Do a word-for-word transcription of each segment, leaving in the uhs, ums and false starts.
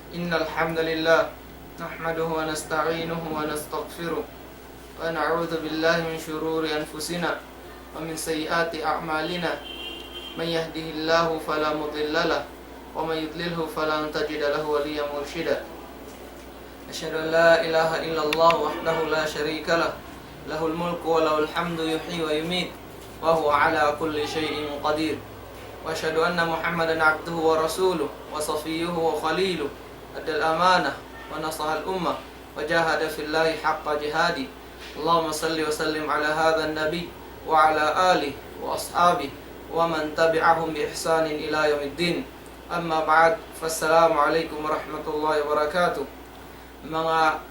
إن الحمد لله نحمده ونستعينه ونستغفره ونعوذ بالله من شرور أنفسنا ومن سيئات أعمالنا. من يهده الله فلا مضل له ومن يضلله فلن تجد له وليا مرشدا. أشهد أن لا إله إلا الله وحده لا شريك له، له الملك وله الحمد يحيي ويميت وهو على كل شيء قدير. وأشهد أن محمدا عبده ورسوله وصفيه وخليله، أدى الأمانة ونصح الأمة وجاهد في الله حق جهاده. اللهم صل وسلم على هذا النبي وعلى آله وأصحابه ومن تبعهم بإحسان إلى يوم الدين. أما بعد، فالسلام عليكم ورحمة الله وبركاته. Manga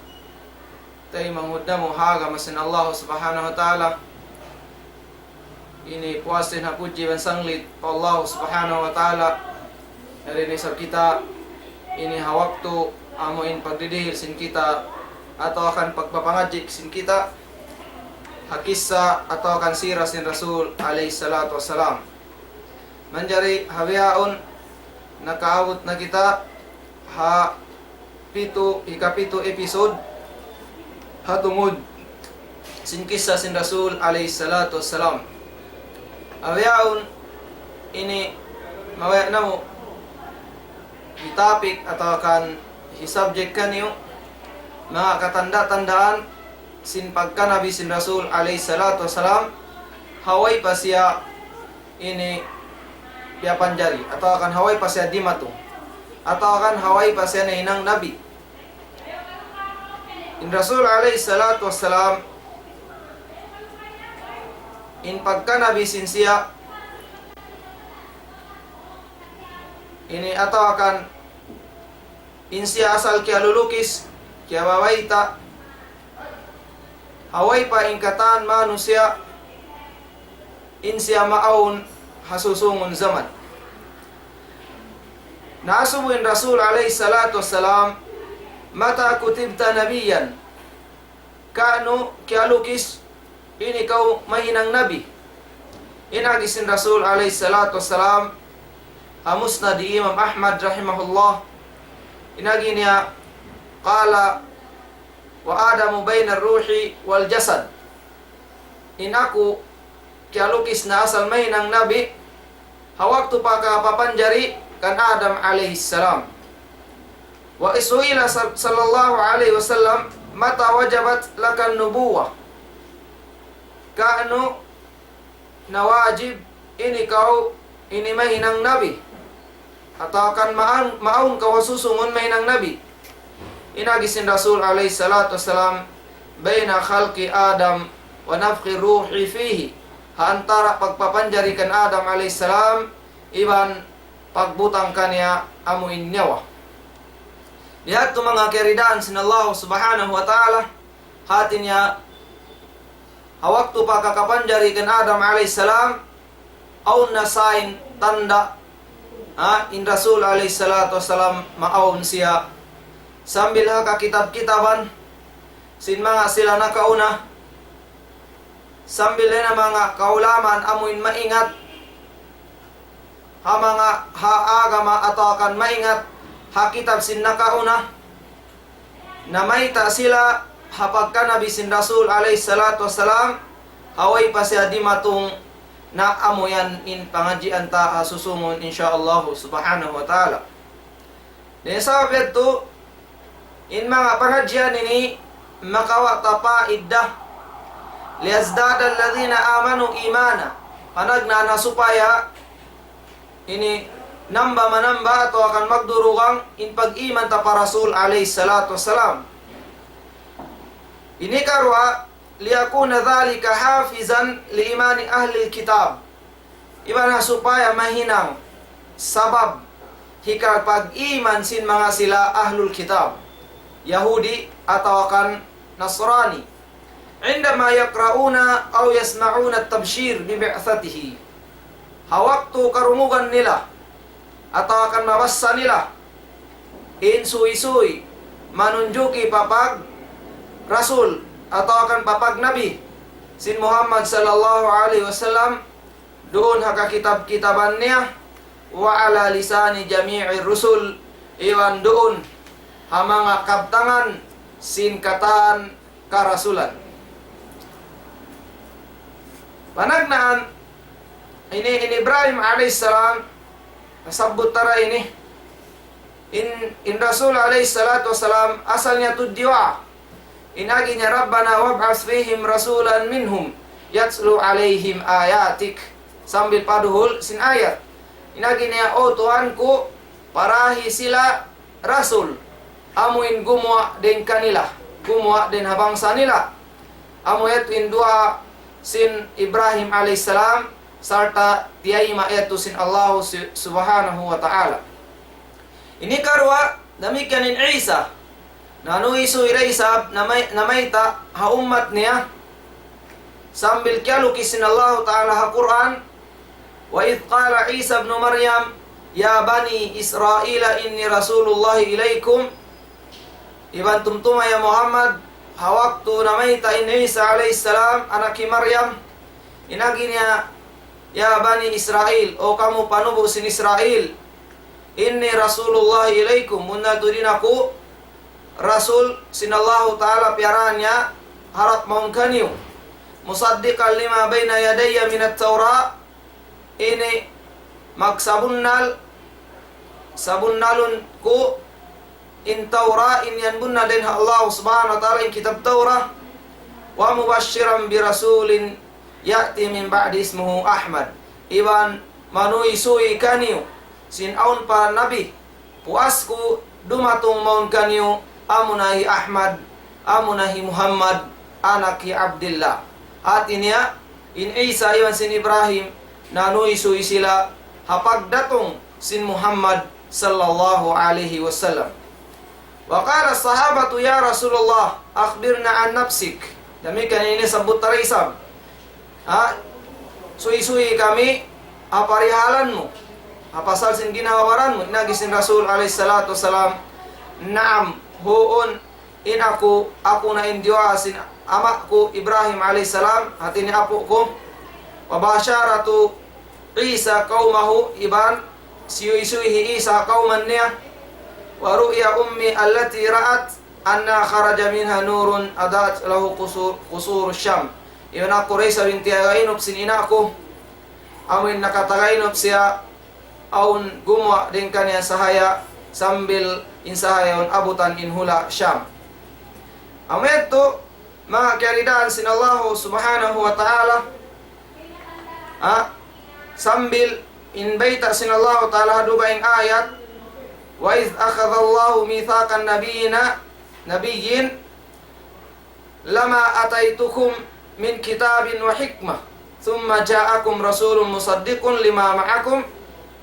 taymanghud namu' ha agama sin Allah Subhanahu wa Ta'ala, ini puas dayn ha pudji iban sanglit pa Allah Subhanahu wa Ta'ala. Yari na isab kita ini ha waktu amu in pagdidihil sin kita atawa kan pagpapangadji' sin kita ha kissa atawa kan sira sin Rasul alayhi salatu wassalam. Manjari ha bihaun nakaabut na kita ha pitu, ikapitu episode ha tungud sin kissa sin Rasul alayhi salatu wassalam. Ha bihaun ini mabaya' namu' hi topic atawa kan hi subject kaniyu, manga katanda-tandaan sin pagkanabi sin Rasul alayhi salatu wassalam, ha way pa siya ini piyapanjari, atawa kan ha way pa siya dimatung, atawa kan ha way pa siya nahinang nabi. In Rasul alayhi salatu wassalam, in pagkanabi sin siya ini, atawa kan in siya asal kiyalulukis, kiyababayta', ha way pa in katan manusiya' in siya maawn ha susungun jaman. Naasubu in Rasul alayhi salatu wassalam, "متى كتبت نبيا؟" Ka'nu kiyalukis in ikaw mahinang nabi? In agi sin Rasul alayhi salatu wassalam, ha Musnad Imam Ahmad rahimahullah, in agi niya, قال: "وآدم بين الروح والجسد." In aku kiyalukis na asal mahinang nabi, ha waktu pa kapapanjari kan Adam alayhi salam. وسئل صلى الله عليه وسلم: "متى وجبت لك النبوة؟" Ka'nu na wajib in ikaw ini mahinang nabi? Atawa kan maawn, maawn kaw ha susungun mahinang nabi? In agi sin Rasul alayhi salatu wassalam, "بين خلق آدم ونفخ الروح فيه." Ha antara' pagpapanjari kan Adam alayhi salam iban pagbutang kaniya amu in nyawa. Biya' ha yan manga kiyaridaan sin Allah subhanahu wa ta'ala, hati niya, ha waktu pa kakapanjari kan Adam alayhi salam, awn na sign, tanda', ha, in Rasul alayhi salatu wassalam, maawn siya. Sambil ha kakitab-kitaban sin manga sila nakauna, sambil ha manga kaulamaan amu in maingat ha manga ha agama atawa kan maingat ha kitab sin nakauna, namayta' sila ha pagkanabi sin Rasul alayhi salatu wassalam, ha way pa siya dimatung. Na amu yan in pangadjian ta ha susungun, insya Allah subhanahu wa ta'ala. Dayn sabab yadtu, in manga pangadjian ini makawa' ta paidda. ليزداد الذين آمنوا إيمانا. Panagnaan ha supaya ini nambah-manambah atawa kan magdurugang in pag-iman ta pa Rasul alayhi salatu wassalam. Ini karuwa, ليكون ذلك حافزا لإيمان أهل الكتاب. Iban ha supaya mahinang sabab hikapag-iman sin manga sila ahlul kitab, Yahudi atawa kan Nasrani. عندما يقرؤون أو يسمعون التبشير ببعثته. Ha waktu karungugan nila atawa kan mabassa nila in suysuy manunjuki pa pag-rasul atawa kan pa pagnabi sin Muhammad sallallahu alayhi wasallam, duun ha kakitab-kitaban niya, وعلى لسان جميع الرسل, iban duun ha manga kabtangan sin katan karasulan. Panagnaan, ini, in Ibrahim alayhi salam, nasabbut ta ra ini, in, in Rasul alayhi salatu wasalam, asal niya tuud duwaa. In agi niya, ربنا وابعث فيهم رسولا منهم يتلو عليهم آياتك. Sambil pa duhul sin ayat. In agi niya, O Tuhan ku, parahi sila rasul, amu in gumuwa' dayn kanila, gumuwa' dayn ha bangsa nila. Amu yadtu in duwaa sin Ibrahim alayhi salam, sarta' tiyayma' yadtu sin Allah su-, subhanahu wa ta'ala. Ini karuwa, damikkiyan in Isa. Nanuysuy da isab, namay-, namayta' ha ummat niya. Sambil kiyalukis sin Allah ta'ala ha Qur'an, وإذ قال عيسى ابن مريم يا بني إسرائيل إني رسول الله إليكم. Iban tumtuma ya Muhammad, ha waktu namayta' in Isa alayhi salam, anak hi Maryam, in agi niya, يا بني إسرائيل, O kamu panubu' sin Israel, إني رسول الله إليكم, bunnal tuud in aku rasul sin Allahu Ta'ala piyaraan niya harap mawn kaniyu. مصدقا لما بين يدي من التوراة, ini magsabunnal, sabunnalun ku in Tawrat, in yan bunnal dayn ha Allah Subhanahu wa Ta'ala, in kitab Tawrat. ومبشرا برسول يأتي من بعدي اسمه أحمد. Iban manuysuy kaniyu sin awn pa nabi puas ku dumatung mawn kaniyu, amuna hi Ahmad, amuna hi Muhammad, anak hi Abdillah. Hati niya, in Isa iban sin Ibrahim, nanuysuy sila ha pagdatung sin Muhammad sallallahu alayhi wasallam. وقال الصحابة يا رسول الله أخبرنا عن نفسك. Damikkiyan ini sabbut ta ra isab. Ha? Suysuyi kami ha parihalan mu, ha pasal sin ginhawa-baran mu. In agi sin Rasul alayhi salatu wasalam, نعم, huun, in aku, aku na in diyuwaa sin ama' ku Ibrahim alayhi salam, hati niya apu' ku. وباشرت عيسى قومه, iban siyuysuy hi Isa kawman niya. ورؤيا أمي التي رأت أنها خرج منها نور أضاءت له قصور، قصور الشام. Iban aku da isab in tiyagainup sin ina' ku, amuin nakatagainup siya, awn gumuwa' dayn kaniya sahaya, sambil in sahaya yaun abutan in hula' Sham. Amu yadtu, manga kiyaridaan sin Allahu Subhanahu wa Ta'ala, ha, sambil in bayta' sin Allahu Ta'ala ha dugaing ayat, وإذ أخذ الله ميثاق النبيين، النبيين لما آتيتكم من كتاب وحكمة ثم جاءكم رسول مصدق لما معكم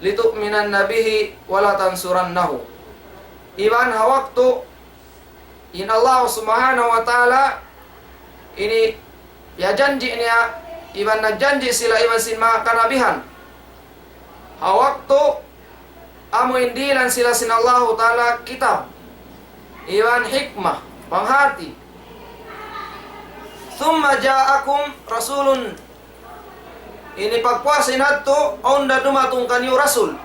لتؤمنن به ولتنصرنه. Iban ha waktu in Allah Subhanahu wa Ta'ala ini piyajanji' niya, iban nagjanji' sila iban sin manga kanabihan. Ha waktu amu in dihilan sila sin Allahu Ta'ala kitab, iban hikmah, panghati. ثم جاءكم رسول. Ini pagpuas in yadtu, awn da dumatung kaniyu rasul.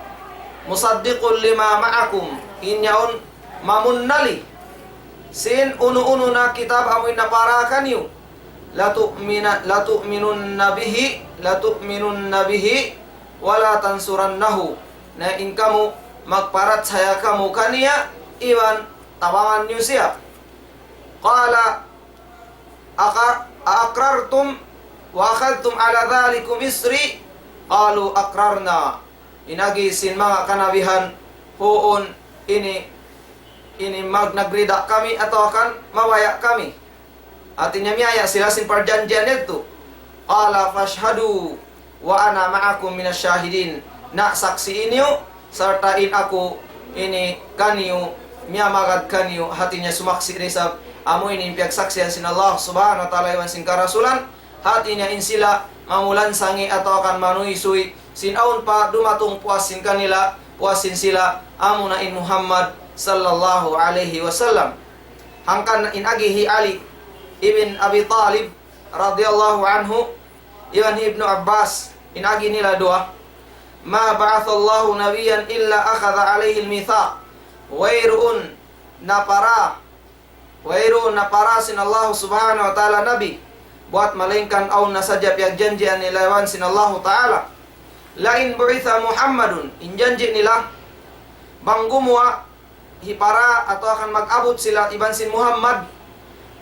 مصدق لما معكم. In yaun mamunnali sin unu-unu na kitab amu in napara kaniyu. لتؤمن-، لتؤمنن به، لتؤمنن به ولتنصرنه. Na in kamu magparachaya kamu kaniya, iban tabangan niyu siya. قال أق-، أأقررتم وأخذتم على ذلكم إصري؟ قالوا أقررنا. In agi sin manga kanabihan, huun, ini, ini mag-, nagrida kami atawa kan mabaya' kami. Hati niya miyaya' sila sin parjanjian yadtu. قال فاشهدوا وأنا معكم من الشاهدين. Na saksi'i niyu, sarta' in aku ini kaniyu, miyamagad kaniyu, hati niya sumaksi' da isab, amu ini in piyagsaksian sin Allah Subhanahu wa Ta'ala iban sin karasulan, hati niya in sila mamulansangi atawa kan manuysuy, sin awn pa dumatung puas sin kanila, puas sin sila, amuna in Muhammad sallallahu alayhi wasallam. Hangkan in agi hi Ali ibn Abi Talib radiyallahu anhu, iban hi Ibnu Abbas, in agi nila duwa, ما بعث الله نبيا إلا أخذ عليه الميثاق. Wayruun napara. Wayruun napara sin Allah subhanahu wa ta'ala nabi. Buat malaingkan awn na sadja piyagjanjian nila iban sin Allah ta'ala. لئن بعث محمد, in janji' nila, bang gumuwa' hipara atawa kan mag-abut sila iban sin Muhammad,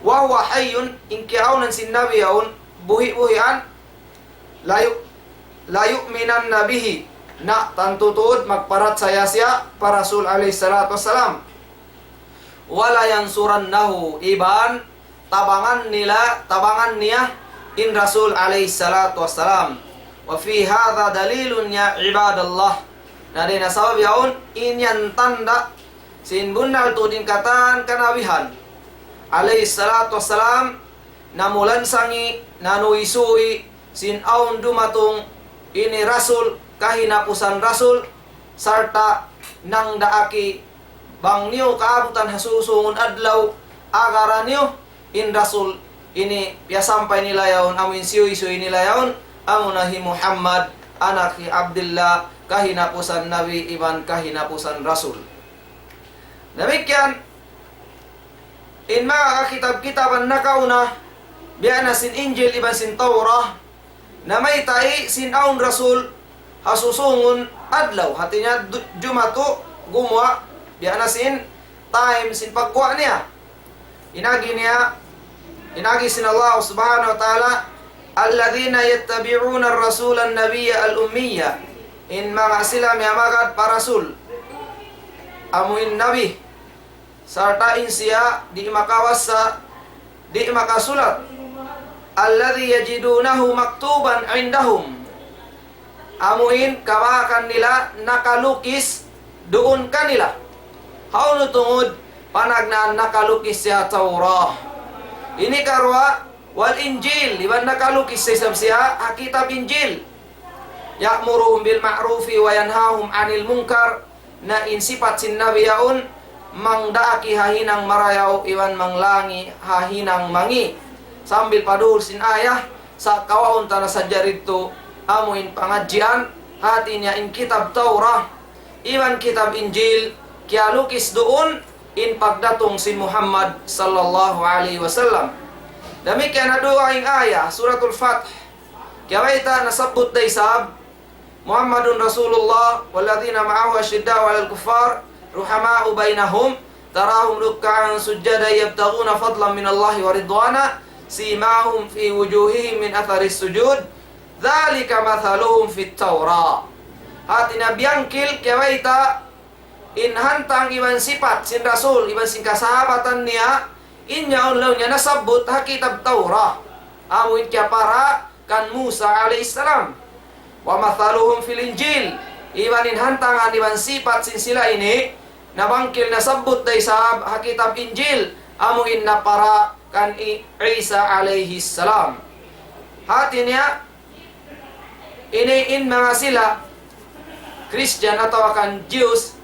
وهو حي, in kiyaawnan sin nabi yaun, buhi'-buhian, ليؤ-, ليؤمنن به, na tantu tuud magparachaya siya pa Rasul alayhi salatu wassalam. ولينصرنه, iban tabangan nila, tabangan niya in Rasul alayhi salatu wassalam. وفي هذا دليل يا عباد الله. Na dayn ha sabab yaun, ini yan tanda' sin bunnal tuud in katan kanabihan alayhi salatu wassalam, namulansangi, nanuysuy sin awn dumatung ini rasul, kahinapusan rasul, sarta' nangdaaki bang niyu kaabutan ha susungun adlaw, agara niyu in rasul ini piyasampay nila yaun, amu in siyuysuy nila yaun, amuna hi Muhammad, anak hi Abdullah, kahinapusan nabi iban kahinapusan rasul. Damikkiyan, in manga kakitab-kitaban nakauna, biya' na sin Injil iban sin Tawrah, namayta' sin awn rasul ha susungun adlaw. Hati niya du-, jumatu, gumuwa', biya' na sin time sin pagguwa' niya. In agi niya, in agi sin Allah subhanahu wa ta'ala, الذين يتبعون الرسول النبي الأمي. In manga sila miyamagad pa rasul, amu in nabi, sarta' in siya di' makabassa, di' makasulat. الذي يجدونه مكتوبا عندهم. Amu in kabakan nila nakalukis duun kanila. Hawnu tungud? Panagnaan nakalukis siya Tawrah. Ini karuwa, والإنجيل, iban nakalukis isab siya ha kitab Injil. يأمرهم بالمعروف وينهاهم عن المنكر. Na in sipat sin Nabi yaun, mangdaaki ha hinang marayaw iban manglangi ha hinang mangi'. Sambil pa duun sin ayah, sa' kawaun ta na sadja didtu, amu in pangadjian, hati niya in kitab Tawrah, iban kitab Injil, kiyalukis duun in pagdatung sin Muhammad sallallahu alayhi wasallam. Damikkiyan ha dugaing ayah, Suratul Fath, kiyabayta' nasabbut da isab, محمد رسول الله والذين معه أشداء على الكفار رحماء بينهم تراهم ركعا سجدا يبتغون فضلا من الله ورضوانا سيماهم في وجوههم من أثر السجود ذلك مثلهم في التوراة. Hati niya biyangkil kiyabayta' in hantang iban sipat sin Rasul, iban sin kasahabatan niya, in yaun laung niya nasabbut ha kitab Tawrah. Amu in kiyapara kan Musa alayhi salam. ومثلهم في الإنجيل. Iban in hantangan iban sipat sin sila ini, nabangkil nasabbut da isab ha kitab Injil, amu in napara kan I-, Isa alayhi salam. Hati niya, ini in manga sila Christian atawa kan Jews,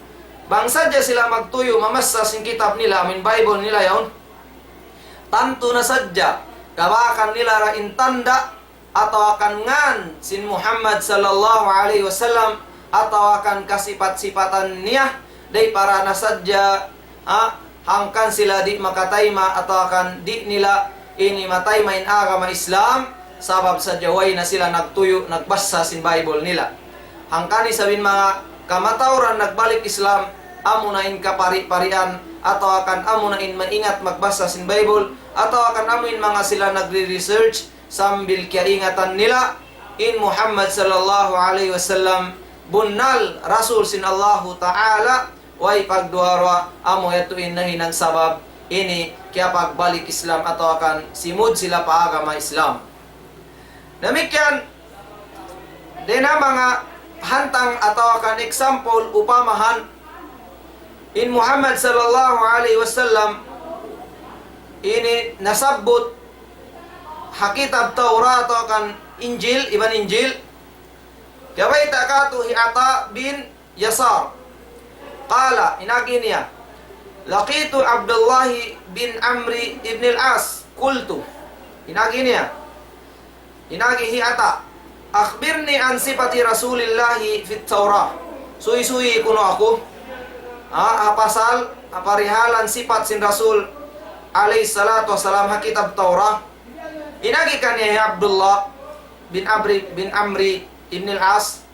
bang sadja sila magtuyu' mamassa sin kitab nila, amu in Bible nila yaun, tantu na sadja, kabakan nila ra in tanda' atawa kan ngan sin Muhammad sallallahu alayhi wasallam, atawa kan kasipat-sipatan niya, dayn para na sadja, ha, hangkan sila di' makatayma' atawa kan di' nila ini matayma' in agama Islam, sabab sadja way na sila nagtuyu', nagbassa sin Bible nila. Hangkan isab in manga kamatauran nagbalik Islam, amuna in kapari-parian, atawa kan amuna in maingat magbassa sin Bible, atawa kan amu in manga sila nagre-research, sambil kiyaingatan nila in Muhammad sallallahu alayhi wasallam bunnal Rasul sin Allahu Ta'ala, way pagduwa-ruwa, amu yadtu in nahinang sabab ini kiyapagbalik Islam atawa kan simud sila pa agama Islam. Damikkiyan, dayn ha manga hantang atawa kan example, upamahan, in Muhammad sallallahu alayhi wasallam ini nasabbut ha kitab Tawrat atawa kan Injil, iban Injil. Kiyabayta' kātu' hi Ata bin Yasar. قال, in agi niya, لقيت عبد الله بن عمرو بن العاص، قلت, in agi niya, in agi hi Ata, أخبرني عن صفة رسول الله في التوراة. Suysuyi kunu' aku, ha, ha pasal parihalan sipat sin Rasul alayhi salatu wassalam ha kitab Tawrah. In agi kaniya hi Abdullah bin Amri, bin Amri ibn al-As.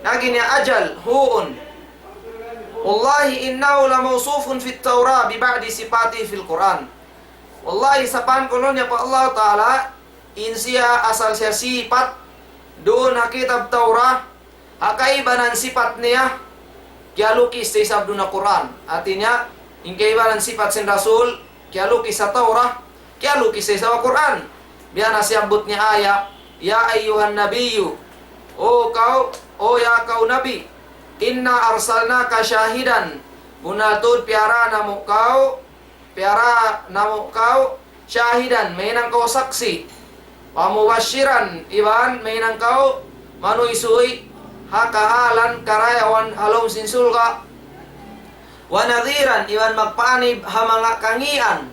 In agi niya, أجل, huun. والله إنه لموصوف في التوراة ببعض صفاته في القرآن. Wallahi, sapahan ku laung niya pa Allah Ta'ala, in siya asal siya sipat duun ha kitab Tawrah, ha kaibanan sipat niya, kiyalukis sa isab duun ha Qur'an. Hati niya, in kaibanan sipat sin Rasul, kiyalukis ha Tawrah, kiyalukis sa isab ha Qur'an. Biya' na siyabbut niya aya, يا أيها النبي, O kaw, O ya kaw Nabi, إنا أرسلناك شاهدا, bunnal tuud piyara namu' kaw, piyara namu' kaw, شاهدا, mahinang kaw saksi', ومبشرا, iban mahinang kaw manuysuy ha kahalan karayawan ha lawm sin surga', ونذيرا, iban magpaanib ha manga kangīan,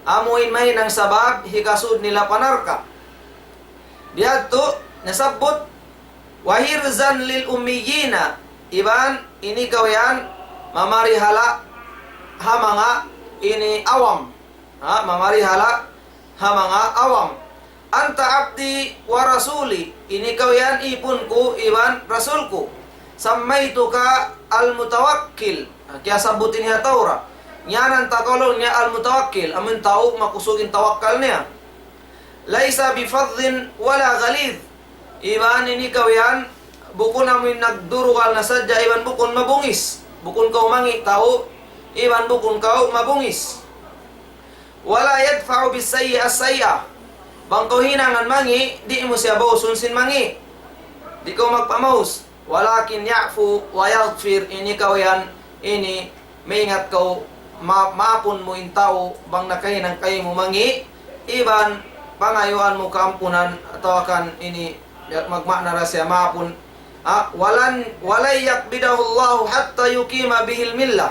amuin mahinang sabab hikasud nila pa narka'. Biya' tu' nasabbut, وحرزا للأميين, iban ini kaw yan mamarihala ha manga ini awam. Ha, mamarihala ha manga awam. أنت عبدي ورسولي, ini kaw yan ipun ku iban rasul ku. سميتك المتوكل. Ha, kiyasabbut ini ha Tawrah. Ngiyanan ta kaw laung niya Al-Mutawakkil, amun tau makusug in tawakkal niya. ليس بفظ ولا غليظ. Iban ini kaw yan, bukun amuin nagdurugal na sadja, iban bukun mabungis. Bukun kaw mangi' tau, iban bukun kaw mabungis. ولا يدفع بالسيئة السيئة. Bang kaw hinangan mangi', di' mu siya bausun sin mangi'. Di' kaw magpamaus. ولكن يعفو ويغفر, ini kaw yan, ini maingat kaw, ma-, maapun mu in tau, bang nakahinang kaymu mangi', iban pangayuan mu kaampunan, atawa kan ini, magmaana ra siya maapun. Ah, ولن، ولن يقبضه الله حتى يقيم به الملة.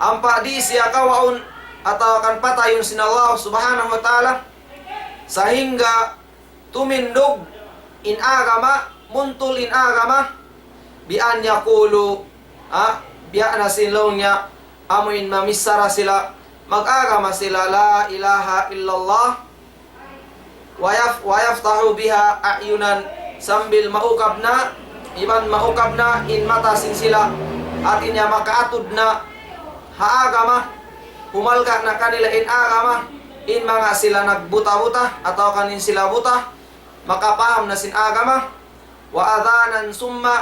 Ampa di' siya kawaun, atawa kan patayun sin Allah Subhanahu wa Ta'ala, sahingga tumindug in agama, muntul in agama, بأن يقولوا, ha, biya' na sin laung niya, amuin mamichara sila, mag-agama sila, لا إله إلا الله, ويف-، ويفتحوا بها أعينا, sambil maukab na, iban maukab na in mata sin sila, hati niya makaatud na ha agama, humalga' na kanila in agama, in manga sila nagbuta-buta, atawa kan in sila buta, makapaham na sin agama. وأذانا صما,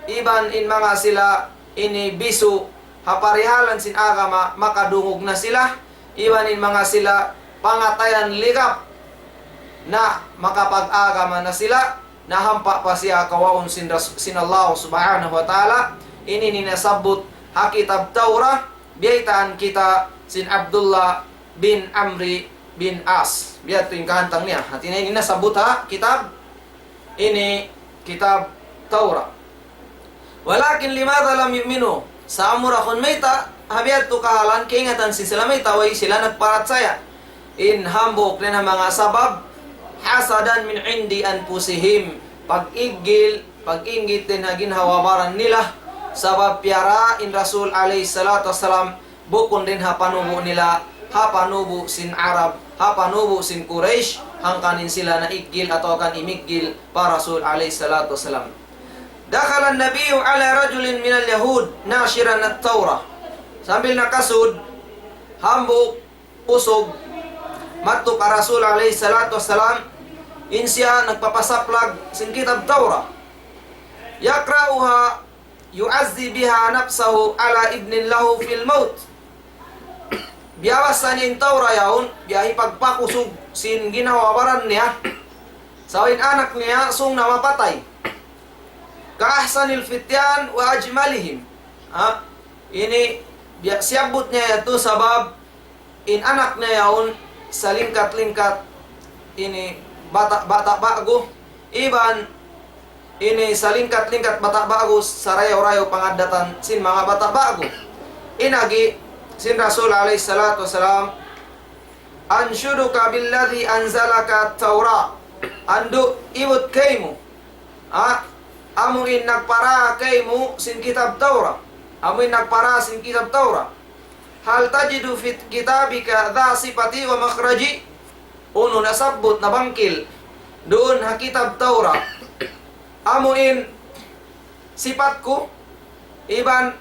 iban in manga sila ini bisu ha parihalan sin agama, makadungug na sila, iban in manga sila pangatayan ligap na makapag-agama na sila, na hampa pa siya kawaun sin Ras-, sin Allah Subhanahu wa Ta'ala. Ini in nasabbut ha kitab Tawrah, biyaytaan kita sin Abdullah bin Amri bin As. Biya' tu in kahantang niya. Hati niya ini nasabbut ha kitab, ini kitab Tawrah. ولكن لماذا لم يؤمنوا؟ Sa' amura kun mayta', ha biya' tu kahalan kaingatan sin sila mayta' way sila nagparachaya. In hambuuk dayn ha manga sabab, حسدا من عند أنفسهم. Pag-iggil, pag-inggit dayn ha ginhawa-baran nila. Sabab piyara in Rasul alayhi salatu wassalam, bukun dayn ha panubu' nila, ha panubu' sin Arab, ha panubu' sin Quraysh, hangkan in sila naiggil atawa kan imiggil pa Rasul alayhi salatu wassalam. دخل النبي على رجل من اليهود ناشرا التوراة. Sambil nakasud, hambuuk usug, madtu pa Rasul alayhi salatu wassalam, in siya nagpapasaplag sin kitab Tawrah. يقرأها يعزي بها نفسه على ابن له في الموت. Biyabasa niya in Tawrah yaun, biya' hipagpakusug sin ginhawa-baran niya. Sa' in anak niya, sung na mapatay. كأحسن الفتيان وأجملهم. Ha? Ini, biya', siyabbut niya yadtu sabab in anak niya yaun salingkat-lingkat ini bata', bata' ba'gu, iban ini salingkat-lingkat bata' ba'gu, sarayaw-rayaw pangaddatan sin manga bata' ba'gu. In agi sin Rasul alayhi salatu wassalam, أنشدك بالذي أنزلك التوراة. Andu' ibut kaymu, ha, amu in nagpara kaymu sin kitab Tawrah. Amu in nagpara sin kitab Tawrah. هل تجد في كتابك ذا صفتي ومخرجي؟ Unu nasabbut, nabangkil duun ha kitab Tawrat, amu in sipat ku, iban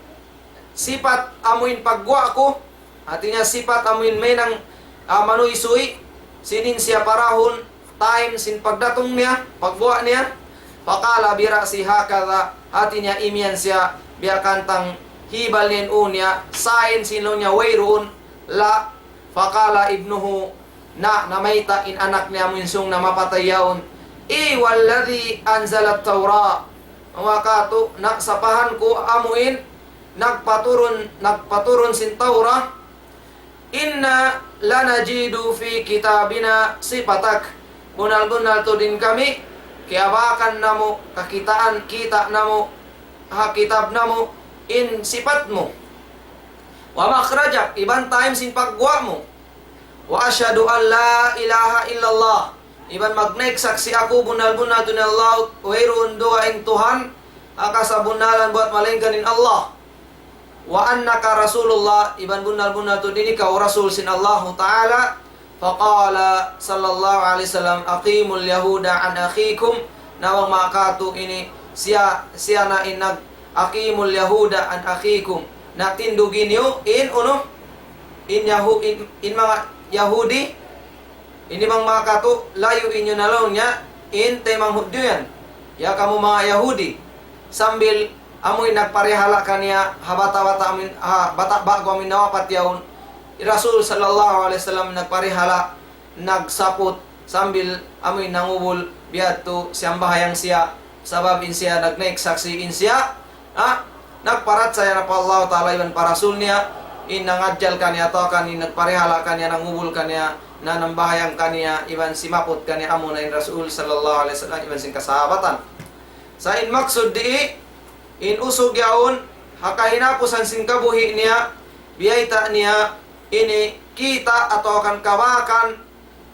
sipat amu in pagguwa' ku, hati niya sipat amu in mahinang, ah, manuysuy, sin in siya parahun, time sin pagdatung niya, pagguwa' niya. فقال برأسه هكذا, hati niya imiyan siya, biya' kantang hibal niya in ū niya, sign sin laung niya wayruun, la. فقال ابنه, na, namayta' in anak niya amu in sung na mapatay yaun, إي والذي أنزل التوراة, manga katu', na, sapahan ku amu in nagpaturun, nagpaturun sin Tawrat, إنا لنجد في كتابنا صفتك. Bunnal-bunnal tuud in kami, kiyabakan namu', kakitaan, kita' namu', ha kitab namu', in sipat mu. ومخرجك, iban time sin pagguwa' mu. وأشهد أن لا إله إلا الله. Iban magnaik saksi' aku bunnal-bunnal tuud in Allah, wayruun dugaing Tuhan ha kasabunnalan buat malaingkan in Allah. وأنك رسول الله, iban bunnal-bunnal tuud in ikaw Rasul sin Allahu Ta'ala. فقال صلى الله عليه وسلم: أقيموا اليهود عن أخيكم. Na bang manga katu' ini, siya, siya na in nag-, أقيموا اليهود عن أخيكم. Na tindugi niyu in unu, in Yahu-, in, in manga Yahudi, ini bang manga katu', layui niyu na laung niya in taymanghud niyu yan. Ya kamu manga Yahudi. Sambil amu in nagparihala kaniya, ha bata'-bata' amu in, ha bata' ba'gu amu in nawapat yaun. Rasul sallallahu alayhi wasallam nagparihala, nagsaput, sambil amu in nangubul, biya' tu siyambahayang siya, sabab in siya nagnaik saksi' in siya, ha? Nagparachaya na pa Allah Ta'ala iban pa Rasul niya, in nangadjal kaniya atawa kan in nagparihala kaniya, nangubul kaniya, nanambahayang kaniya, iban simaput kaniya amu na in Rasul sallallahu alayhi wasallam, iban sin kasahabatan. Sa' in maksud di, in usug yaun, ha kahinapusan sin kabuhi' niya, biyayta' niya, ini kita' atawa kan kabakan,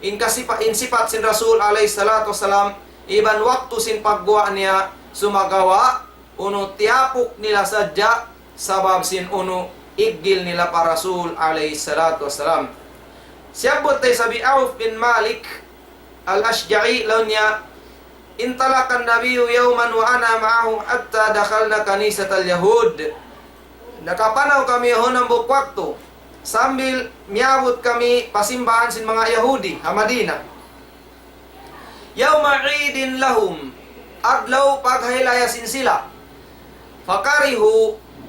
in kasipa-, in sipat sin Rasul alayhi salatu wasalam, iban waktu sin pagguwa' niya, sumagawa', unu tiyapuk nila sadja, sabab sin unu iggil nila pa Rasul alayhi salatu wasalam. Siyabbut da isab hi Auf bin Malik al-Ashja'i, laung niya, انطلق النبي يوما وأنا معه حتى دخلنا كنيسة اليهود. Nakapanaw kami ha hambuuk waktu, sambil miyabut kami pa simbahan sin manga Yahudi ha Madina. يوم عيد لهم, adlaw paghaylaya sin sila. فكرهوا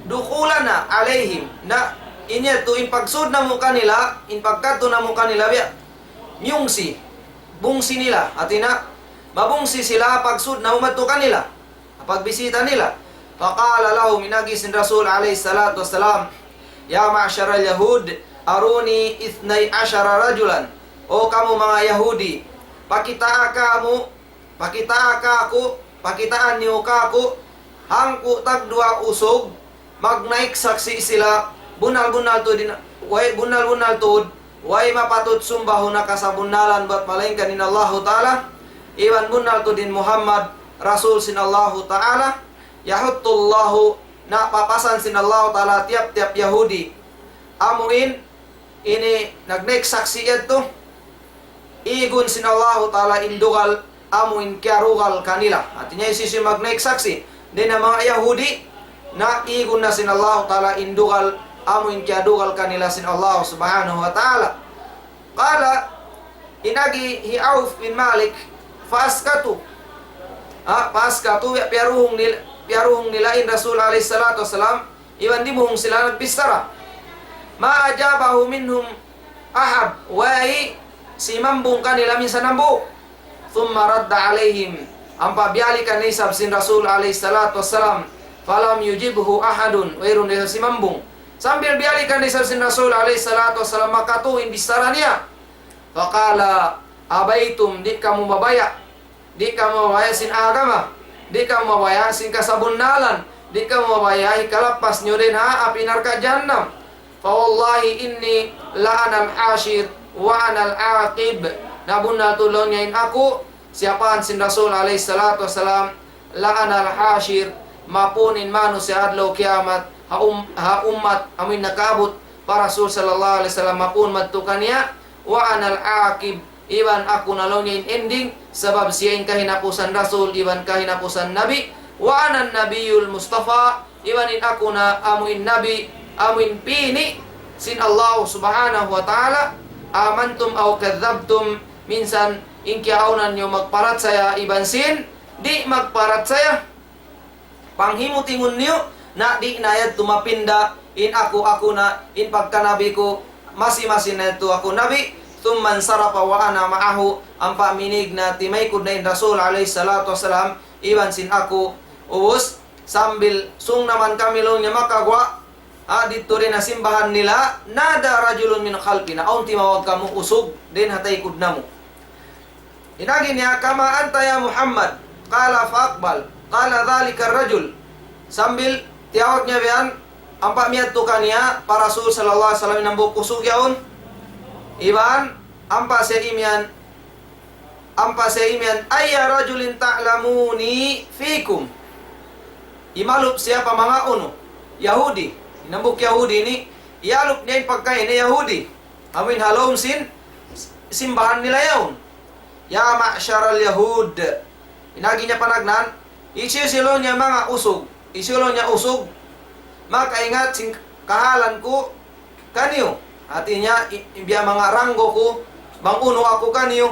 دخولنا عليهم. Na, in yadtu in pagsud namu' kanila, in pagkadtu namu' kanila biya' miyungsi, bungsi nila. Hati niya, mabungsi sila pagsud namu' madtu kanila, pagbisita nila. فقال لهم, in agi sin Rasul alayhi salatu wasalam, يا معشر اليهود أروني اثني عشر رجلا. O kamu manga Yahudi, pakitaa kamu, pakitaa kaku', pakitaan niyu kaku', hangpu' tagduwa usug, magnaik saksi' sila, bunnal-bunnal tuud in, way, bunnal-bunnal tuud, way mapatut sumbahun ha kasabunnalan bat malaingkan in Allahu Ta'ala, iban bunnal tuud in Muhammad, Rasul sin Allahu Ta'ala, يحث الله, na papasan sin Allahu Ta'ala tiyap-tiyap Yahudi. Amu in, ini nagnaik saksi' yadtu, igun sin Allahu Ta'ala in dugal amu in kiyarugal kanila. Hati niya, hisiyu-siyu magnaik saksi', dayn ha manga Yahudi, na igun na sin Allahu Ta'ala in dugal amu in kiyadugal kanila sin Allah Subhanahu wa Ta'ala. Qala, in agi hi Auf bin Malik, فأسكتوا. Ha, فأسكتوا, ya, piyaruhung nil-, piyaruhung nila in Rasul alayhi salatu wasalam, iban dimuhung sila nagbichara. ما أجابه منهم أحد, way simambung kanila minsan hambuuk. ثم رد عليهم, ampa biyalikan na isab sin Rasul alayhi salatu wasalam, فلم يجبه أحد, wayruun da isab simambung. Sambil biyalikan na isab sin Rasul alayhi salatu wasalam, makatu in bichara niya. فقال: أبيتم, di' kamu mabaya', di' kamu mabaya' sin agama, di' kamu mabaya' sin kasabunnalan, di' kamu mabaya' hikalappas niyu dayn ha api narka' jahannam. فوالله إني لأنا الحاشر وأنا العاقب. Na bunnal tuud laung niya in aku, siyapahan sin Rasul alayhi salatu wasalam, لأنا الحاشر, mapun in manusiya' adlaw kiyamat, ha um-, ha ummat amu in nakaabut, pa Rasul sallallahu alayhi wasallam, mapun madtu kaniya, وأنا العاقب, iban aku na laung niya in ending, sabab siya in kahinapusan Rasul, iban kahinapusan Nabi, وأنا النبي المصطفى, iban in aku na amu in Nabi, amu in pini' sin Allah subhanahu wa ta'ala, آمنتم أو كذبتم, minsan in kiyaawnan niyu magparachaya, iban sin di' magparachaya. Panghimutingun niyu, na di' na yadtu mapinda, in aku, aku na, in pagkanabi ku, masi-masi na yadtu aku nabi, ثم انصرف وأنا معه, ampa minig na timaykud na in Rasul alayhi salatu wasalam, iban sin aku, ubus, sambil sung naman kami laung niya makaguwa', ha, didtu dayn ha simbahan nila, نادى رجل من خلفنا, awn timawag kamu usug, dayn ha taykud namu'. In agi niya, كما أنت يا محمد. قال فأقبل. قال ذلك الرجل. Sambil tiyawag niya biyan, ampa miyadtu kaniya pa Rasul sallallahu alayhi wasallam in hambuuk usug yaun. Iban, ampa siya imiyan, ampa siya imiyan, أي رجل تعلموني فيكم. Imalup siya pa manga unu, Yahudi. In hambuuk Yahudi ini, iyalup niya in pagkahi niya Yahudi. Amu in ha lawm sin simbahan nila yaun. يا معشر اليهود. In agi niya panagnaan, hisiyu-siyu laung niya manga usug, hisiyu laung niya usug makaingat sin kahalan ku kaniyu. Hati niya, i-, in biya' manga ranggo ku, bang unu aku kaniyu.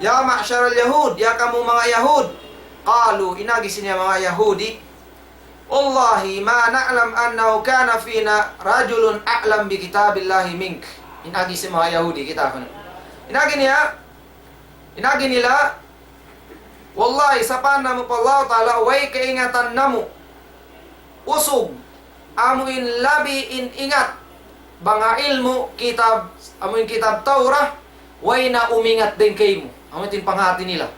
يا معشر اليهود, ya kamu manga Yahud. قالوا, in agi sin manga Yahudi, والله ما نعلم أنه كان فينا رجل أعلم بكتاب الله منك. In agi sin manga Yahudi, kita' kunu'. In agi niya, in agi nila, wallahi, sapan namu' pa Allah Ta'ala, way kaingatan namu' usug, amu in labi in ingat, bang ha ilmu' kitab, amu in kitab Tawrah, way na umingat dayn kaymu. Amu in panghati nila.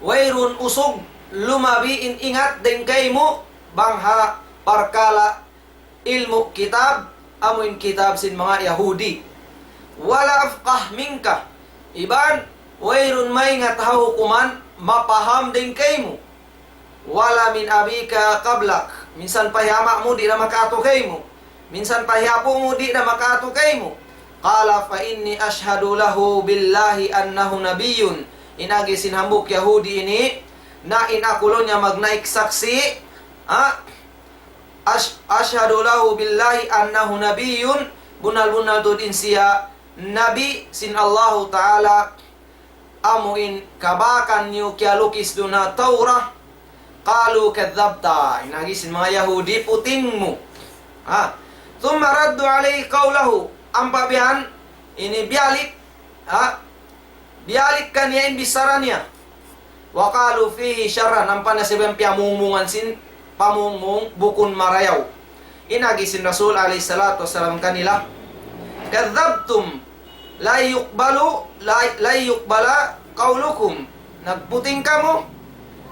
Wayruun usug lumabi in ingat dayn kaymu bang ha parkala' ilmu' kitab, amu in kitab sin manga Yahudi. ولا أفقه منك. Iban, wayruun maingat ha hukuman mapaham dayn kaymu. ولا من أبيك قبلك. Minsan pa hi ama' mu di' na makaatu kaymu. Minsan pa hi apu' mu di' na makaatu kaymu. قال فإني أشهد له بالله أنه نبي. In agi sin hambuuk Yahudi ini, na in aku laung niya magnaik saksi', ha? أش-، أشهد له بالله أنه نبي, bunnal-bunnal tuud in siya nabi sin Allahu Ta'ala, amu in kabakan niyu kiyalukis duun ha Tawrah. قالوا كذبت. In agi sin manga Yahudi, puting mu. Ha? ثم ردوا عليه قوله. Ampa biyan, ini biyalik, ha? Biyalik kaniya in bichara niya. وقالوا فيه شرا, ampa na siya biyan piyamungmungan sin pamungmung bukun marayaw. In agi sin Rasul alayhi salatu wasalam kanila, كذبتم، لن يقبل، لن يقبل قولكم. Nagputing kamu,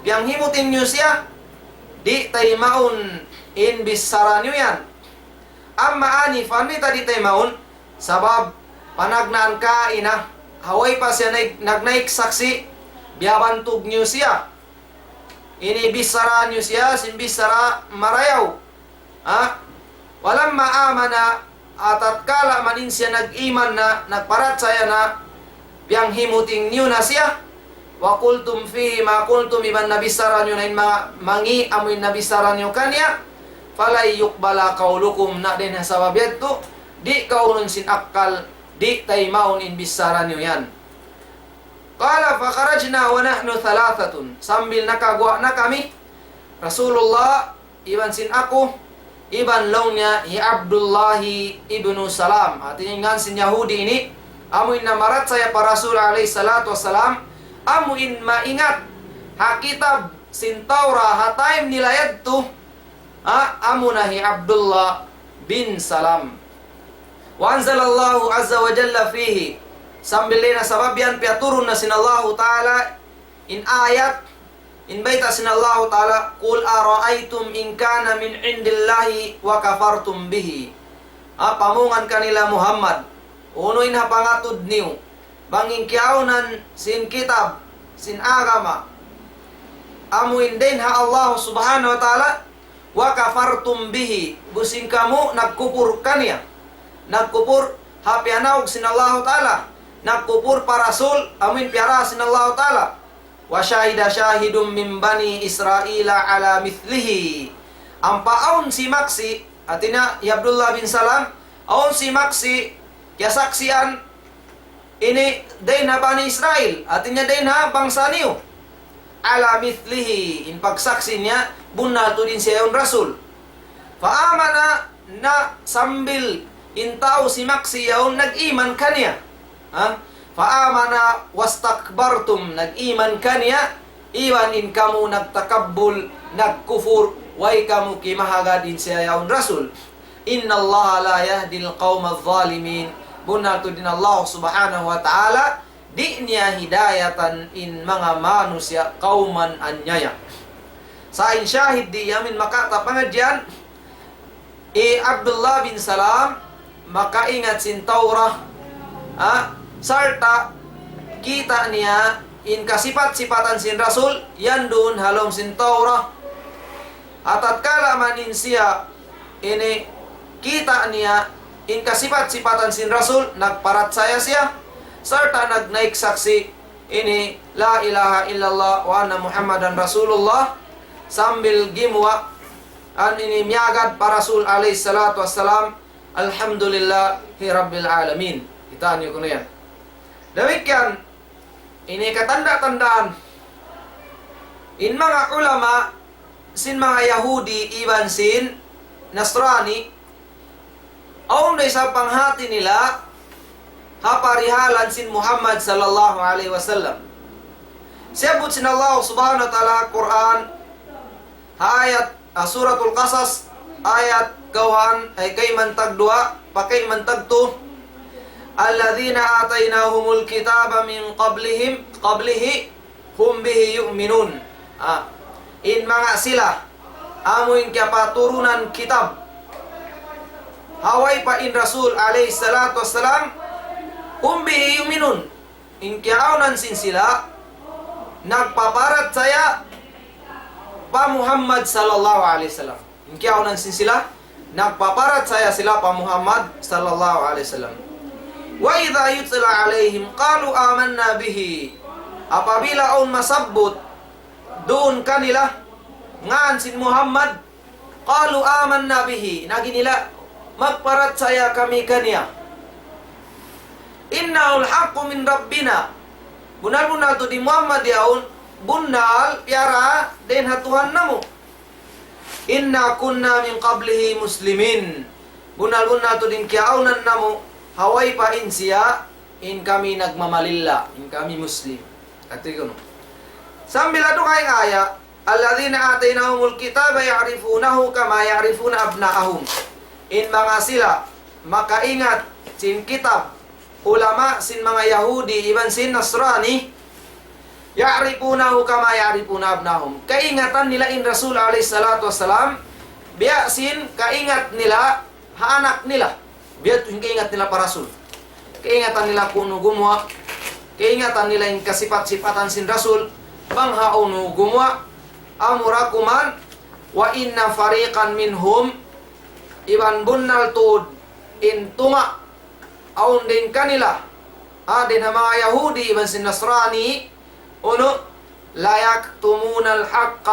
piyanghimuting niyu siya, di' taymaun in bichara niyu yan. Amma anifan, mayta' di' taymaun, sabab panagnaan kaina, ha way pa siya naik-, nagnaik saksi', biyabantug niyu siya. Ini bichara niyu siya, sin bichara marayaw. Ha? ولما آمن, ha tatkala man in siya nag-iman na, nagparachaya na, piyanghimuting niyu na siya. وقلتم فيه ما قلتم, iban nabichara niyu na in manga mangi' amu in nabichara niyu kaniya. فلن يقبل قولكم, na dayn ha sabab yadtu, di' kaunun sin akkal, di' taymaun in bichara niyu yan. قال فخرجنا ونحن ثلاثة. Sambil nakaguwa' na kami, Rasulullah, iban sin aku, iban laung niya hi Abdullah ibnu Salam. Hati niya in ngan sin Yahudi ini, amu in namarachaya pa Rasul alayhi salatu wasalam, amu in maingat ha kitab sin Tawrah ha time nila yadtu, ha, amu na hi Abdullah bin Salam. وأنزل الله عز وجل فيه. Sambil na sabab yan piyaturun na sin Allahu Ta'ala in ayat, in bayta' sin Allahu Ta'ala, قل أرأيتم إن كان من عند الله وكفرتم به. Ha, pamungan kanila Muhammad, unu in ha pangatud niyu, bang in kiyaawnan sin kitab, sin agama, amu in dayn ha Allah Subhanahu wa Ta'ala, وكفرتم به, ubus in kamu nagkupur kaniya. nagkupur ha piyanaug sin Allahu Ta'ala, nagkupur pa Rasul amuin piyara sin Allahu Ta'ala. وشهد شاهد من بني إسرائيل على مثله. Ampa awn simaksi', hāti niya hi Abdullah bin Salam, awn simaksi', kiyasaksian, ini dayn ha Bani Israil, hāti niya dayn ha bangsa niyu. على مثله, in pagsaksi' niya, bunnal tuud in siya yaun Rasul. فآمن, na sambil in tau simaksi' yaun nag-iman kaniya. Ha? فآمن واستكبرتم, nag-iman kaniya, iban in kamu nagtakabbul, nagkufur, way kamu kimahagad in siya yaun Rasul. إن الله لا يهدي القوم الظالمين. Bunnal tuud in Allah Subhanahu wa Ta'ala, di' niya hidayatan in manga manusiya' kawman anyaya. Sa' in shahid di amin makata' pangadjian, hi Abdullah bin Salam makaingat sin Tawrah, ha? Sarta' kita' niya in kasipat-sipatan sin Rasul, yan duun ha lawm sin Tawrah. Ha tatkala man in siya ini kita' niya in kasipat-sipatan sin Rasul, nagparachaya siya, sarta' nagnaik saksi' ini لا إله إلا الله وأن محمدا رسول الله, sambil gimuwa' an ini miyagad pa Rasul alayhi salatu wassalam, الحمد لله رب العالمين. Kitaa niyu kunu' yan. Damikkiyan, ini katanda-tandaan in manga ulama sin manga Yahudi iban sin Nasrani, awn da isab panghati nila ha parihalan sin Muhammad sallallahu alayhi wasallam. Siyabbut sin Allah Subhanahu wa Ta'ala ha Qur'an, ha ayat, ha Suratul Qasas, ayat kawhaan, ay kayman tagduwa, pa kayman tagtu, الذين آتيناهم الكتاب من قبلهم، قبله، هم به يؤمنون. Ah, in manga sila, amu in kiyapaturunan kitab, ha way pa in Rasul alayhi salatu wassalam, هم به يؤمنون. In kiyaawnan sin sila, nagpaparachaya pa Muhammad sallallahu alayhi wasallam. In kiyaawnan sin sila, nagpaparachaya sila pa Muhammad sallallahu alayhi wasallam. وإذا يتلى عليهم قالوا آمنا به. Apabila awn masabbut duun kanila ngan sin Muhammad, قالوا آمنا به. In agi nila, magparachaya kami kaniya. إنه الحق من ربنا. Bunnal-bunnal tuud in Muhammad yaun, bunnal piyara dayn ha Tuhan namu'. إنا كنا من قبله مسلمين. Bunnal-bunnal tuud in kiyaawnan namu', ha way pa in siya, in kami nagmamalilla, in kami Muslim. Hāti kunu'. Sambil ha dugaing ayat, الذين آتيناهم الكتاب يعرفونه كما يعرفون أبناءهم. In manga sila makaingat sin kitab, ulama sin manga Yahudi iban sin Nasrani, يعرفونه كما يعرفون أبناءهم. Kaingatan nila in Rasul alayhi salatu wassalam, biya' sin kaingat nila ha anak nila. Biya' tuud in kaingat nila pa Rasul. Kaingatan nila kunu' gumuwa', kaingatan nila in kasipat-sipatan sin Rasul, bang hawnu gumuwa', amura kuman, وإن فريقا منهم, iban bunnal tuud in tunga' awn dayn kanila, ha, dayn ha manga Yahudi iban sin Nasrani, unu, ليكتمون الحق,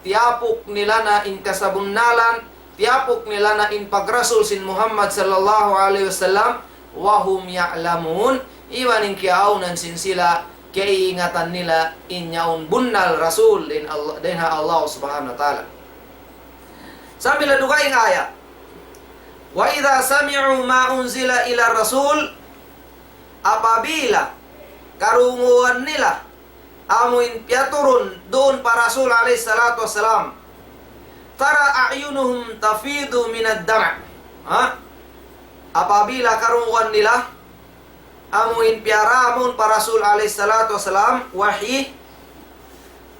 tiyapuk nila na in kasabunnalan, tiyapuk nila na in pagrasul sin Muhammad sallallahu alayhi wasallam, وهم يعلمون, iban in kiyaawnan sin sila, kaingatan nila in yaun bunnal Rasul dayn Allah, dayn ha Allah Subhanahu wa Ta'ala. Sambil ha dugaing ayat, وإذا سمعوا ما أنزل إلى الرسول, apabila karunguan nila amu in piyaturun duun pa Rasul alayhi salatu wassalam, ترى أعينهم تفيض من الدمع. Ha? Apabila karunguan nila amu in piyaramun pa Rasul alayhi salatu wassalam, wahyi,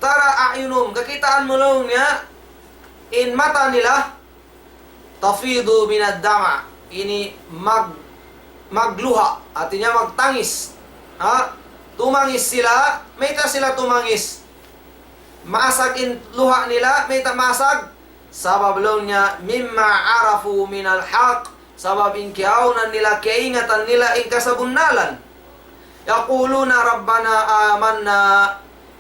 ترى أعينهم, kakitaan mu laung niya in mata nila, تفيض من الدمع, ini mag-, magluha', hāti niya magtangis. Ha? Tumangis sila, mayta' sila tumangis? Maasag in luha' nila, mayta' maasag? Sabab laung niya, مما عرفوا من الحق, Sabab in kiyaawnan nila, kiyaingatan nila in kasabunnalan. يقولون ربنا آمنا.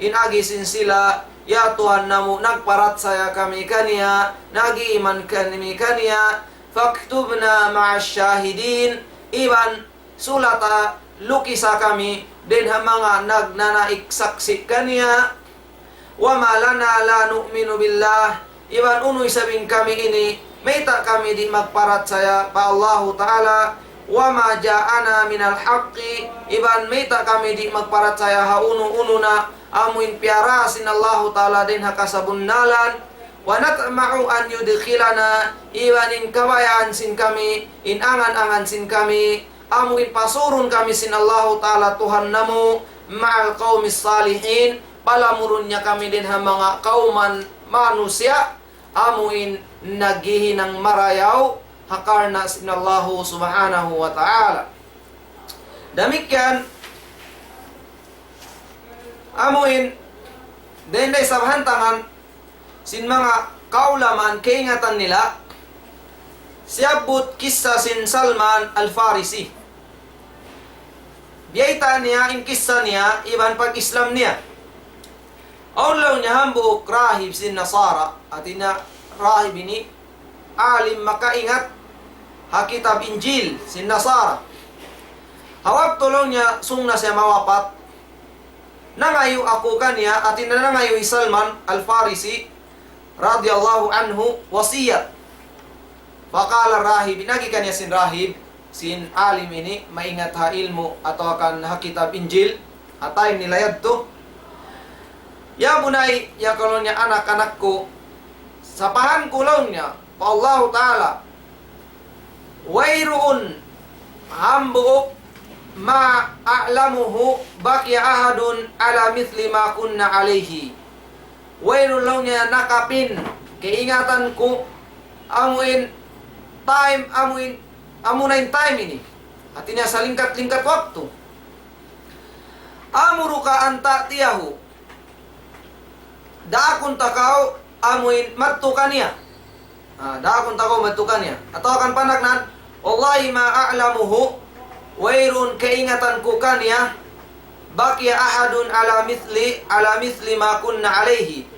In agi sin sila, "Ya Tuhan namu', nagparachaya kami kaniya, nag-iman kami kaniya, فاكتبنا مع الشاهدين." Iban sulata, lukisa kami dayn ha manga nagnanaik saksi' kaniya. وما لنا لا نؤمن بالله. Iban unu isab in kami ini, mayta' kami di' magparachaya pa Allahu Ta'ala. وما جاءنا من الحق. Iban mayta' kami di' magparachaya ha unu-unu na amu in piyara sin Allahu Ta'ala dayn ha kasabunnalan. ونطمع أن يدخلنا. Iban in kabayaan sin kami, in angan-angan sin kami, amu in pasurun kami sin Allahu Ta'ala Tuhan namu', مع القوم الصالحين, palamurun niya kami dayn ha manga kawman manusiya', amu in naghihinang marayaw ha karna' sin Allahu Subhanahu wa Ta'ala. Damikkiyan, amu in, dayn da isab hantangan, sin manga kaulamaan kaingatan nila, siyabbut kissa sin Salman Al-Farisi. Biyayta' niya in kissa niya, iban pag-Islam niya. Awn laung niya hambuuk rahib sin Nasara, hati niya rahib ini alim makaingat ha kitab Injil sin Nasara. Ha waktu laung niya sung na siya mawapat, nangayu' aku kaniya, hati niya nangayu' hi Salman Al-Farisi radiyallahu anhu wasiyat. فقال الراهب, in agi kaniya sin rahib, sin alim ini, maingat ha ilmu' atawa kan ha kitab Injil, ha time nila yadtu. يا بني, ya kaw laung niya anak-anak ku, sapahan ku laung niya pa Allahu Ta'ala, wayruun hambuuk ما أعلمه بقي أحد على مثل ما كنا عليه. Wayruun laung niya nakapin kaingatan ku, amu in time, amu in, amu na in time ini. Hati niya salingkat-lingkat waktu. أمرك أن تأتيه. Daakun ta kaw amu in madtu kaniya. Ah, daakun ta kaw madtu kaniya. Atawa kan panagnaan, والله ما أعلمه, wayruun kaingatan ku kaniya, بقي أحد على مثل، على مثل ما كنا عليه.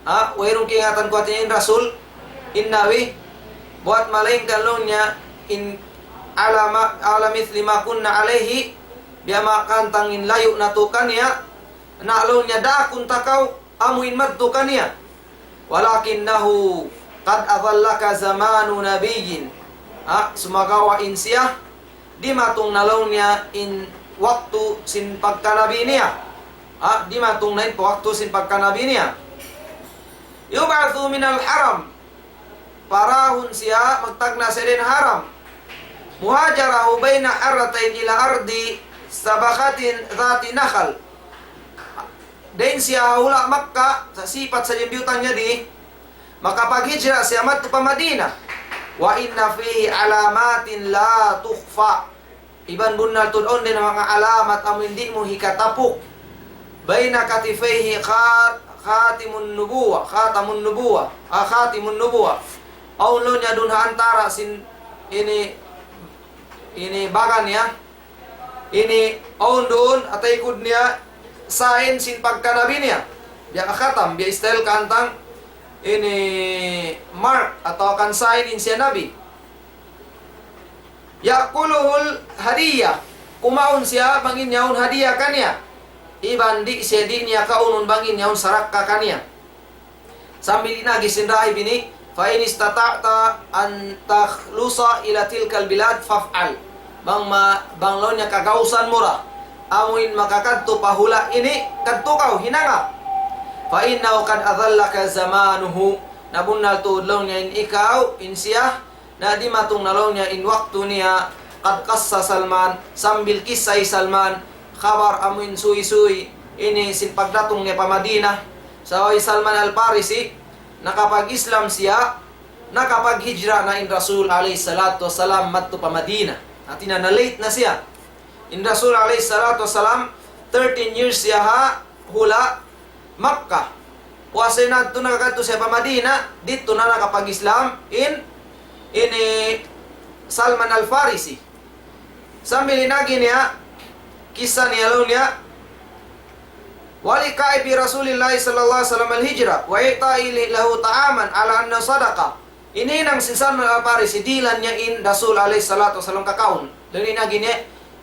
Ha, wayruun kaingatan ku, hati niya in Rasul, in Nabi, buwat malaingkan laung niya in على ما، على مثل ما كنا عليه, biya' ma kantang in layu' natu' kaniya, na laung niya daakun ta kaw, amu in madtu kaniya. ولكنه قد أظلك زمان نبي. Ha, sumagawa' in siya, dimatung na laung niya in waktu sin pagkanabi niya. Ha, dimatung na in waktu sin pagkanabi niya. يبعث من الحرم. Parahun siya, magtagna' siya dayn ha haram. مهاجره بين حرتين إلى أرض سبخة ذات نخل. Dayn siya ha hula' Makkah, sa' sipat sadja in biyutang niya di, makapaghijra siya madtu pa Madina. وإن فيه علامات لا تخفى. Iban bunnal tuud awn dayn ha manga alamat amu in di' mu hikatapuk. بين كتفيه خا-، خاتم النبوة، خاتم النبوة، ah, خاتم النبوة. Awn laung niya duun ha antara' sin ini, ini baga niya. Ini awn duun ha taykud niya sign sin pagkanabi niya. Biya' khatam, biya' style kantang ini mark atawa kan sign in siya nabi. يأكله الهدية. Kumaun siya bang in yaun hadiya kaniya. Iban di' siya, di' niya kaunun bang in yaun sarakka kaniya. Sambil in agi sin rahib ini, فإن استطعت أن تخلص إلى تلك البلاد فافعل. Bang ma-, bang laung niya kagausan mu ra, amu in makakadtu pa hula' ini, kadtu kaw, hinanga. فإنه قد أظلك زمانه. Na bunnal tuud laung niya in ikaw, in siya, na dimatung na laung niya in waktu niya, قد قص سلمان, sambil kissa hi Salman, khabar amu in suysuy, ini sin pagdatung niya pa Madina. Sa' hi Salman Al-Farisi, nakapag-Islam siya, nakapaghijra na in Rasul alayhi salatu wassalam madtu pa Madina. Hati niya na-late na siya. In Rasul alayhi salatu wassalam, thirteen years siya ha hula' Makkah. Puas na yadtu nakakadtu siya pa Madina, didtu na nakapag-Islam in, ini, Salman Al-Farisi. Sambil in agi niya, kissa niya laung niya, ولقائه برسول الله صلى الله عليه وسلم الهجرة وإعطائه له طعاما على أنه صدقة. Ini hinang sin Salman Al-Farisi, dihilan niya in Rasul alayhi salatu wasalam kakaun. Laung niya in agi niya,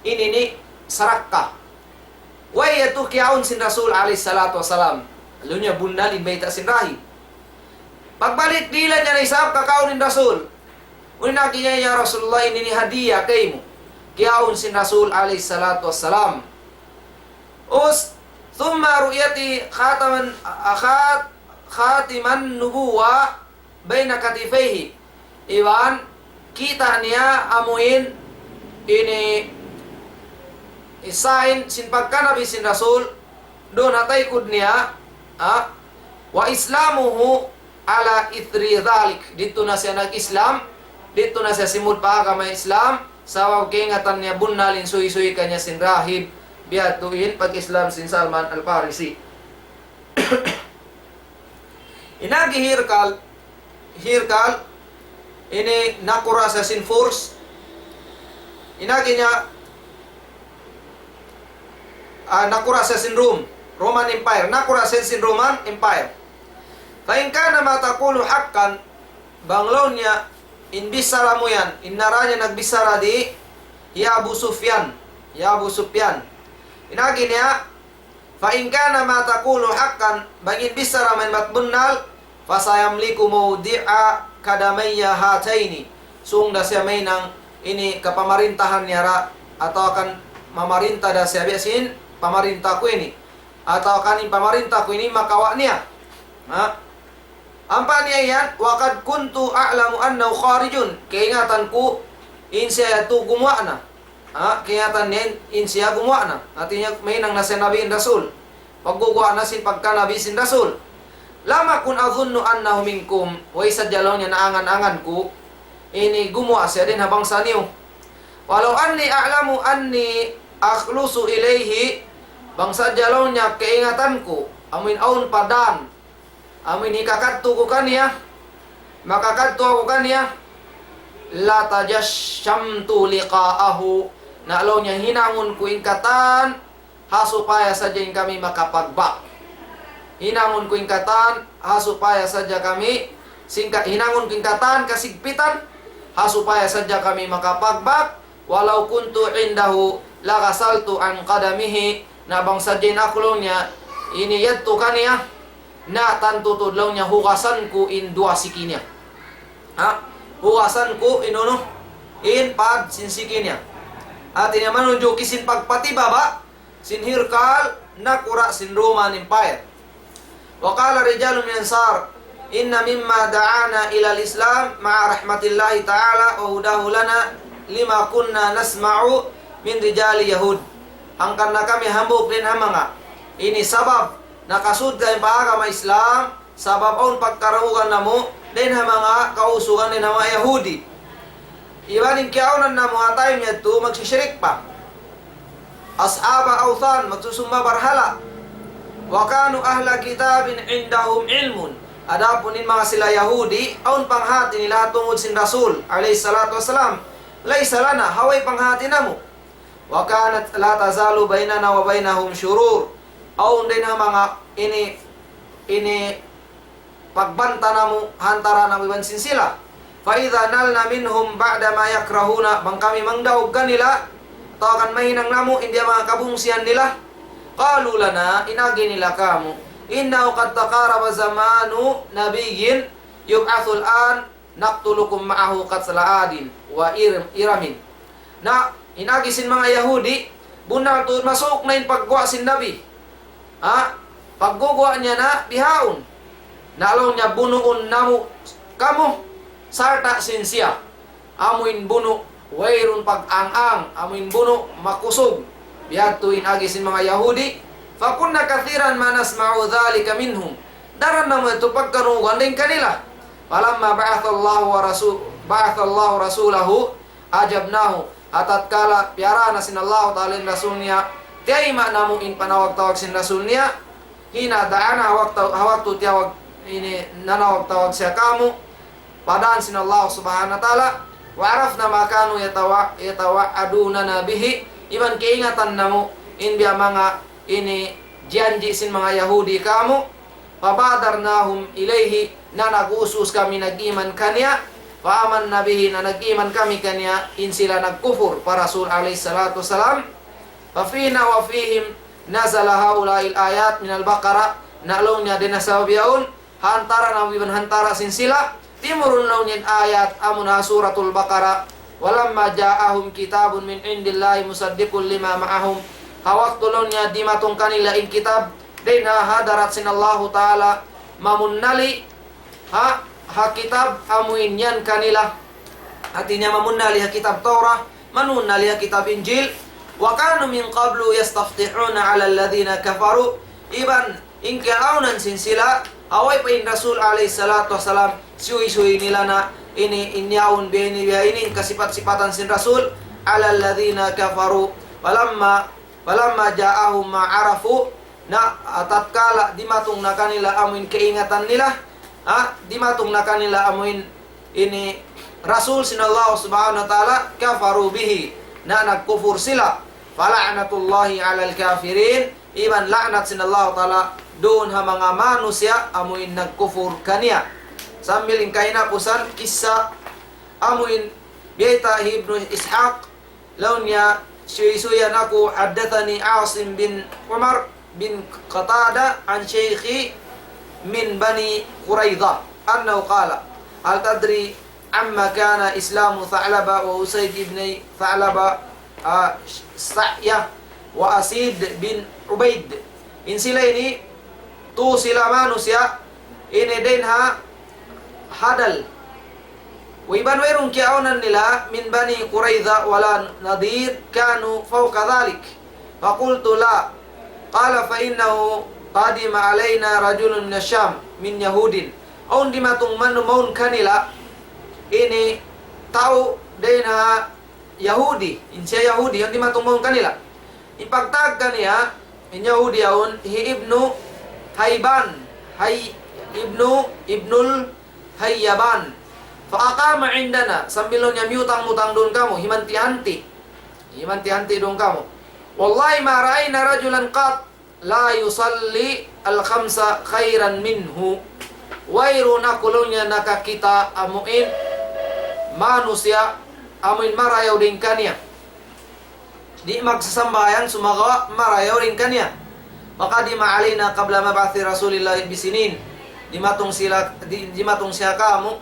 ini ini sarakka. Way yadtu kiyaun sin Rasul alayhi salatu wasalam. Laung niya bunnal in bayta' sin rahib. Pagbalik dihilan niya na isab kakaun in Rasul. Unu in agi niya, "Ya Rasulullah, ini ini hadiya kaymu." Kiyaun sin Rasul alayhi salatu wasalam. Us, ثم رؤيته خاتما، خات-، خاتم النبوة بين كتفيه. Iban kita' niya amuin ini sign sin pagkanabi sin Rasul, duun ha taykud niya, ha? وإسلامه على إثر ذلك. Didtu na siya nag-Islam, didtu na siya simud pa agama Islam, sabab kaingatan niya bunnal in suysuy kaniya sin rahib, biya' ha yadtu in pag-Islam sin Salman Al-Farisi. In agi Hirkal, Hirkal, ini nakura' siya sin Furs. In agi niya, ah, nakura' siya sin Rome, Roman Empire. Nakura' siya sin Roman Empire. فإن كان ما تقول حقا, bang laung niya, in bichara mu yan, in nara niya nagbichara di, hi Abu Sufyan, hi Abu Sufyan. In agi niya, فإن كان ما تقول حقا, bang in bichara mu yan bat bunnal, فسيملك موضع قدمي هاتين. Sung da siya mahinang ini kapamarintahan niya ra, atawa kan mamarinta da siya biya' sin pamarinta ku ini. Atawa kan in pamarinta ku ini makawa' niya. Ha? Ampa niya yan, وقد كنت أعلم أنه خارج. Kaingatan ku, in siya yadtu gumuwa' na. Ha, kaingatan niya in, in siya gumuwa' na. Hati niya, mahinang na siya nabi in Rasul. Pagguguwa' na sin pagkanabi sin Rasul. لم أكن أظن أنه منكم. Way sadja laung niya naangan-angan ku, ini gumuwa' siya dayn ha bangsa niyu. ولو أني أعلم أني أخلص إليه. Bang sadja laung niya kaingatan ku, amuin awn pa dan, amuin hikakadtu ku kaniya, makakadtu aku kaniya, لتجشمت لقاءه. Na laung niya hinangun ku in katan, ha supaya sadja in kami makapagbak. Hinangun ku in katan, ha supaya sadja kami, singka-, hinangun ku in katan kasigpitan, ha supaya sadja kami makapagbak, ولو كنت عنده لغسلت عن قدمه. Na bang sadja in aku laung niya, ini yadtu kaniya, na tantu tuud laung niya hugasan ku in duwa siki niya. Ha? Hugasan ku in unu, in pad sin siki niya. Hati niya manunjuki sin pagpatibaba, sin Hirkal, nakura' sin Roman Empire. وقال رجال من الأنصار إن مما دعانا إلى الإسلام مع رحمة الله تعالى وهداه لنا لما كنا نسمع من رجال اليهود. Hangkan na kami hambuuk dayn ha manga ini sabab nakasud kami pa agama Islam, sabab awn pagkaraugan namu' dayn ha manga kausugan dayn ha manga Yahudi. Iban in kiyaunan namu' ha time yadtu magsishirik pa. أصحاب أوثان, magsusumba barhala'. وكانوا أهل كتاب عندهم علم. Adapun in manga sila Yahudi, awn panghati nila tungud sin Rasul, alayhi salatu wassalam. ليس لنا, ha way panghati namu'. وكانت لا تزال بيننا وبينهم شرور. Awn dayn ha manga ini, ini pagbanta namu' ha antara namu' iban sin sila. فإذا نلنا منهم بعد ما يكرهون, bang kami mangdaug kanila, atawa kan mahinang namu' in biya' manga kabungsihan nila. قالوا لنا, in agi nila kāmu', إنه قد تقارب زمان نبي يبعث الآن نقتلكم معه قتل عاد وإرم-، إرم. Na, in agi sin manga Yahudi, bunnal tuud masuuk na in pagguwa' sin Nabi. Ha? Pagguguwa' niya na bihaun. Na laung niya bunuun namu' kamu, sarta' sin siya. Amu in bunu', wayruun pag-ang-ang, amu in bunu' makusug. Biyadtu in agi sin manga Yahudi. فكنا كثيرا ما نسمع ذلك منهم. Daran namu' yadtu pagkanugan dayn kanila. فلما بعث الله ورسو-، بعث الله رسوله أجبناه. Ha tatkala piyara na sin Allahu Ta'ala in Rasul niya, tiyayma' namu' in panawag-tawag sin Rasul niya, حين دعانا, ha waktu, ha waktu tiyawag ini, nanawag-tawag siya kāmu', pa dān sin Allah Subhanahu wa Ta'ala, وعرفنا ما كانوا يتوع-، يتوعدوننا به. Iban kaingatan namu' in biya' manga ini janji' sin manga Yahudi kāmu'. فبادرناهم إليه, na nag-usus kami nag-iman kaniya. فآمنا به, na nag-iman kami kaniya, in sila nagkufur pa Rasul alayhi salatu wasalam. ففينا وفيهم نزل هؤلاء الآيات من البقرة. Na laung niya dayn ha sabab yaun, ha antara namu' iban ha antara sin sila, timurun laung niya in ayat amuna ha Suratul Baqarah, ولما جاءهم كتاب من عند الله مصدق لما معهم. Ha waktu laung niya dimatung kanila in kitab dayn ha hadarat sin Allahu Ta'ala, mamunnali ha, ha kitab amu in yan kanila. Hati niya mamunnali ha kitab Taurah, mamunnali ha kitab Injil. وكانوا من قبل يستفتحون على الذين كفروا. Iban in kiyaawnan sin sila, ha way pa in Rasul alayhi salatu wasalam, siyuy-siyuy nila na ini, in yaun biya' ini, biya' ini, in kasipat-sipatan sin Rasul, على الذين كفروا. فلما فلما جاءهم ما عرفوا, na, ah, tatkala dimatung na kanila amu in kaingatan nila, ha, dimatung na kanila amu in ini Rasul sin Allah Subhanahu wa Ta'ala, كفروا به, na nagkufur sila. فلعنة الله على الكافرين, iban la'nat sin Allah Ta'ala duun ha manga manusiya' amu in nagkufur kaniya. Sambil in kahinapusan kissa amu in biyayta' hi Ibnu Ishaq, laung niya, suysuyan aku, حدثني عاصم بن عمر بن قتادة عن شيخي من بني قريظة أنه قال: هل تدري عما كان إسلام ثعلبة وأسيد بن ثعلبة، ah, سعية وأسيد بن عبيد. In sila ini, tū sila manusiya', ini dayn ha Hadal. Iban wayruun kiyaawnan nila من بني قريظة ولا نضير كانوا فوق ذلك. فقلت: لا. قال: فإنه قدم علينا رجل من الشام من يهود. Awn dimatung man mawn kanila, ini tau dayn ha Yahudi, in siya Yahudi, awn dimatung mawn kanila. In pagtawag kaniya, in Yahudi yaun, hi Ibnu Hayban, Hay-, Ibnu, Ibnul Hayyaban. فأقام عندنا, sambil laung niya miyutang-mutang duun kāmu', himanti-hanti. Himanti-hanti duun kāmu'. والله ما رأينا رجلا قط لا يصلي الخمس خيرا منه. Wayruun aku laung niya nakakita' amu in manusiya' amu in marayaw dayn kaniya. Di' magsasambahayang sumagawa' marayaw dayn kaniya. فقدم علينا قبل مبعث رسول الله بسنين. Dimatung sila, di-, dimatung siya kāmu',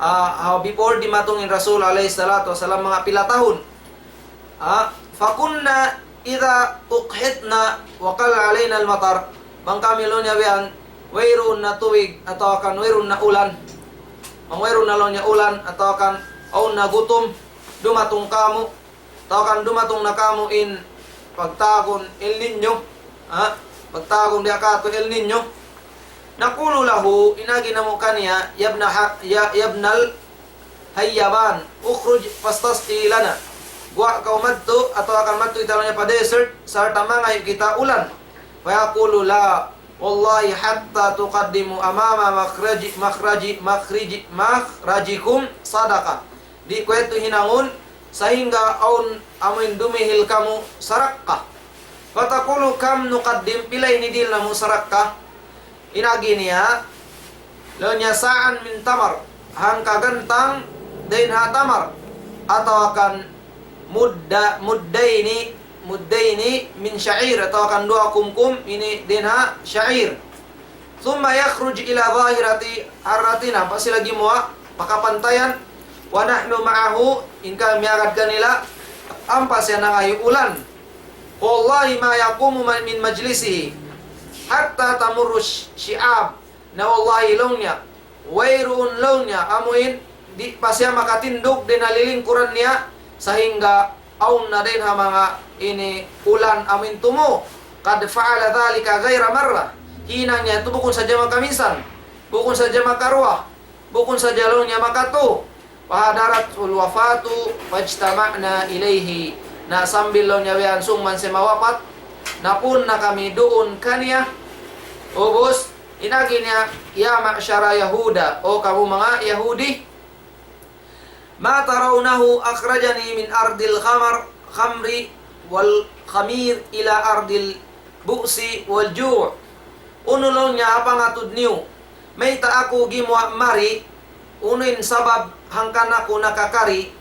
ah, ah, before dimatung in Rasul alayhi salatu wasalam manga pila tahun. Ah, فكنا إذا أقحطنا وقل علينا المطر. Bang kami laung niya biya' yan, wayruun na tubig, atawa kan wayruun na ulan. Bang wayruun na laung niya ulan, atawa kan awn na gutum, dumatung kāmu', atawa kan dumatung na kāmu' in pagtawagun El Niño, ha? Pagtawagun biya' katu' El Niño. نقول له, in agi namu' kaniya, يا ابن ح-، يا، يا ابن الهيبان، اخرج فاستسق لنا. Guwa' kaw madtu, atawa kan madtu kita laung niya pa desert, sarta' mangayu' kita ulan. فيقول: لا، والله حتى تقدموا أمام مخرج، مخرج، مخرج، مخرجكم صدقة. Di' ku yadtu hinangun, sahingga awn amuin dumihil kamu sarakka. فتقول: كم نقدم؟ Pila in dihil namu' sarakka? In agi niya, laung niya صاعا من تمر, hangka gantang dayn ha tamar, atawa kan مد، مدين، مدين من شعير, atawa kan duwa kumkum ini dayn ha sha'ir. ثم يخرج إلى ظاهرة حارتنا, ampa sila gimuwa' pa kapantayan, ونحن معه, in kami miyagad kanila, ampa siya nangayu' ulan. والله ما يقوم من مجلسه حتى تمر الشعاب. Na wallahi laung niya, wayruun laung niya, amuin, di' pa siya makatindug dayn ha lilingkuran niya, sahingga awn na dayn ha manga ini ulan amuin tumu'. قد فعل ذلك غير مرة. Hinang niya yadtu bukun sadja makaminsan, bukun sadja makaruwa, bukun sadja laung niya makatu. فحضرته الوفاة فاجتمعنا إليه. Na sambil laung niya biya' yan sung man siya mawapat, napun na kami duun kaniya. Ubus, in agi niya, يا معشر يهود, o kamu manga Yahudi, ما ترونه أخرجني من أرض الخمر، خمر والخمير إلى أرض البؤس والجوع. Unu laung niya ha pangatud niyu, mayta' aku gimuwa' mari, unu in sabab hangkan aku nakakari,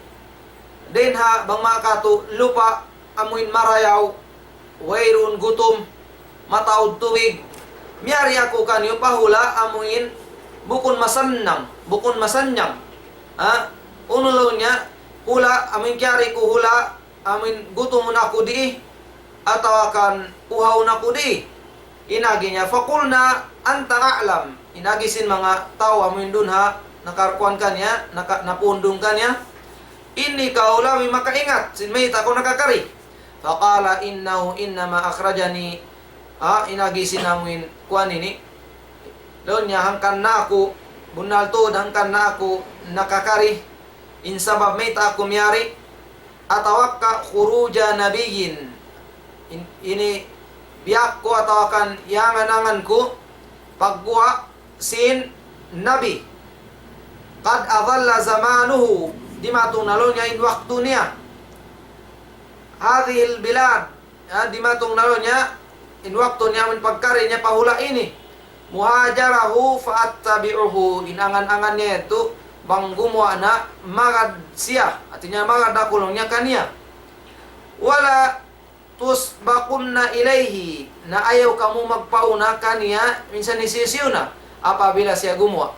dayn ha bang makatu lupa' amuin marayaw, wayruun gutum, mataud tubig. Miyari aku kaniyu pa hula' amuin bukun masannang, bukun masannang. Ha? Unu laung niya, hula', amuin kiyari ku hula', amuin gutumun aku dii, atawa kan uhawun aku dii. In agi niya, فقلنا أنت أعلم. In agi sin manga tau amuin duun ha, nakarkuan kaniya, naka-, napundung kaniya. In ikaw labi makaingat, sin mayta' kaw nakakari. فقال إنه إنما أخرجني, ah, in agi sin amuin kuwan ini. Laung niya hangkan na aku, bunnal tuud hangkan na aku nakakari. In sabab mayta' aku miyari, أتوقع خروج نبي. In-, ini biya' ku atawa kan iyangan-angan ku, pagguwa' sin Nabi. قد أظل زمانه, dimatung na laung niya in waktu niya. هذه البلاد, ah, dimatung na laung niya in waktu niya amun pagkari niya pa hula' ini. مهاجره فأتبعه, in angan-angan niya yadtu, bang gumuwa' na, magad siya. Hati niya magad aku laung niya kaniya. ولا تسبقن إليه, na ayaw kamu magpauna kaniya, minsan hisiyu-siyu na, apabila siya gumuwa'.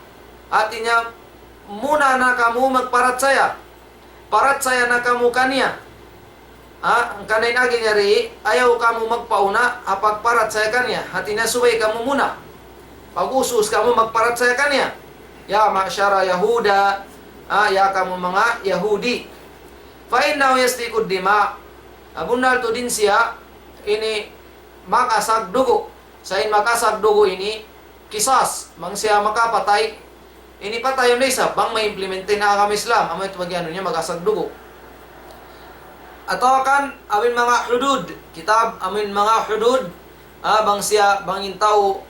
Hati niya, muna na kamu magparachaya. Parachaya na kamu kaniya. Ha, hangkan in agi niya ri, ayaw kamu magpauna, ha pagparachaya kaniya. Hati niya subay kamu muna. Pag-us-us kamu magparachaya kaniya. يا معشر يهود, ha, ya kamu manga Yahudi. فإنه يسفك الدماء. Ha, bunnal tuud in siya, ini makasag dugu'. Sa' in makasag dugu' ini, kisas, bang siya makapatay, ini patayun da isab, bang ma-implement in agama Islam, amu yadtu pag-iyanun niya makasag dugu'. Atawa kan, amuin manga hudud, kitab, amuin manga hudud, ah, bang siya, bang in tau,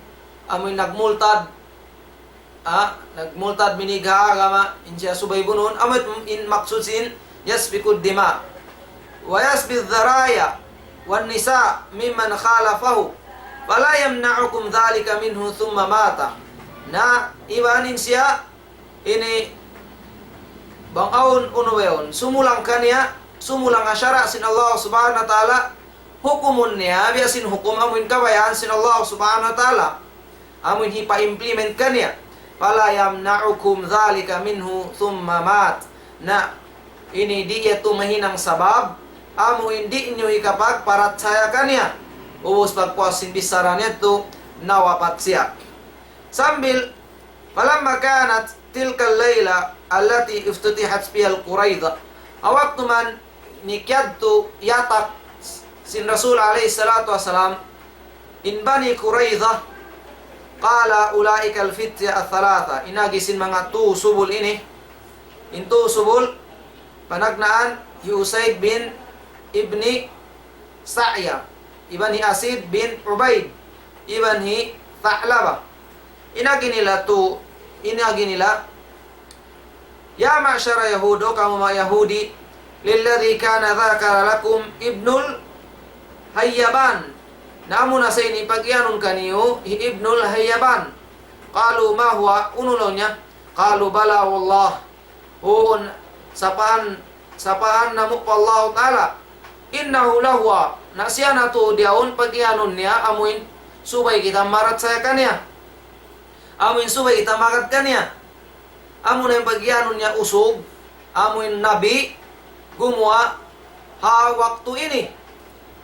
amuin nagmultad, ah, nagmultad minig ha agama, in siya subay bunun, amu yadtu in maksud sin, يسفك الدماء ويسبي الذراري والنساء ممن خالفه فلا يمنعكم ذلك منه ثم مات. Na, iban in siya, ini, bang awn unu ba yaun, sumulang kaniya, sumulang ha sara' sin Allah Subhanahu wa Ta'ala, hukumun niya, biya' sin hukum amuin kabayaan sin Allah Subhanahu wa Ta'ala. Amuin hipa-implement kaniya. فلا يمنعكم ذلك منه ثم مات. Na, ini di' yadtu mahinang sabab, amuin di' niyu hikapagparachaya kaniya. Ubus pagpuas sin bichara niya yadtu, nawapat siya. Sambil, فلما كانت تلك الليلة التي افتتحت فيها القريظة. Ha waktu man ini kiyadtu yatak sin Rasul alayhi salatu wassalam, in Bani Qurayza, قال أولئك الفتية الثلاثة. In agi sin manga tū subul ini. In tū subul, panagnaan hi Usayd bin Ibni Sa'ya, iban hi Asid bin Ubayd, iban hi Tha'laba. In agi nila tū, in agi nila, يا معشر يهود, O kamu manga Yahudi, للذي كان ذكر لكم ابن الهيبان. Na amu na sa ini pag-iyanun kaniyu, hi Ibnul Hayyaban. قالوا ما هو, unu laung niya? قالوا بلى والله. Huun, sapahan, sapahan namu' pa Allahu Ta'ala. إنه لهو, na siya na tuud yaun pag-iyanun niya, amuin subay kita marachaya kaniya. Amuin subay kita magad kaniya. Amu na in pag-iyanun niya usug, amu in nabi, gumuwa' ha waktu ini.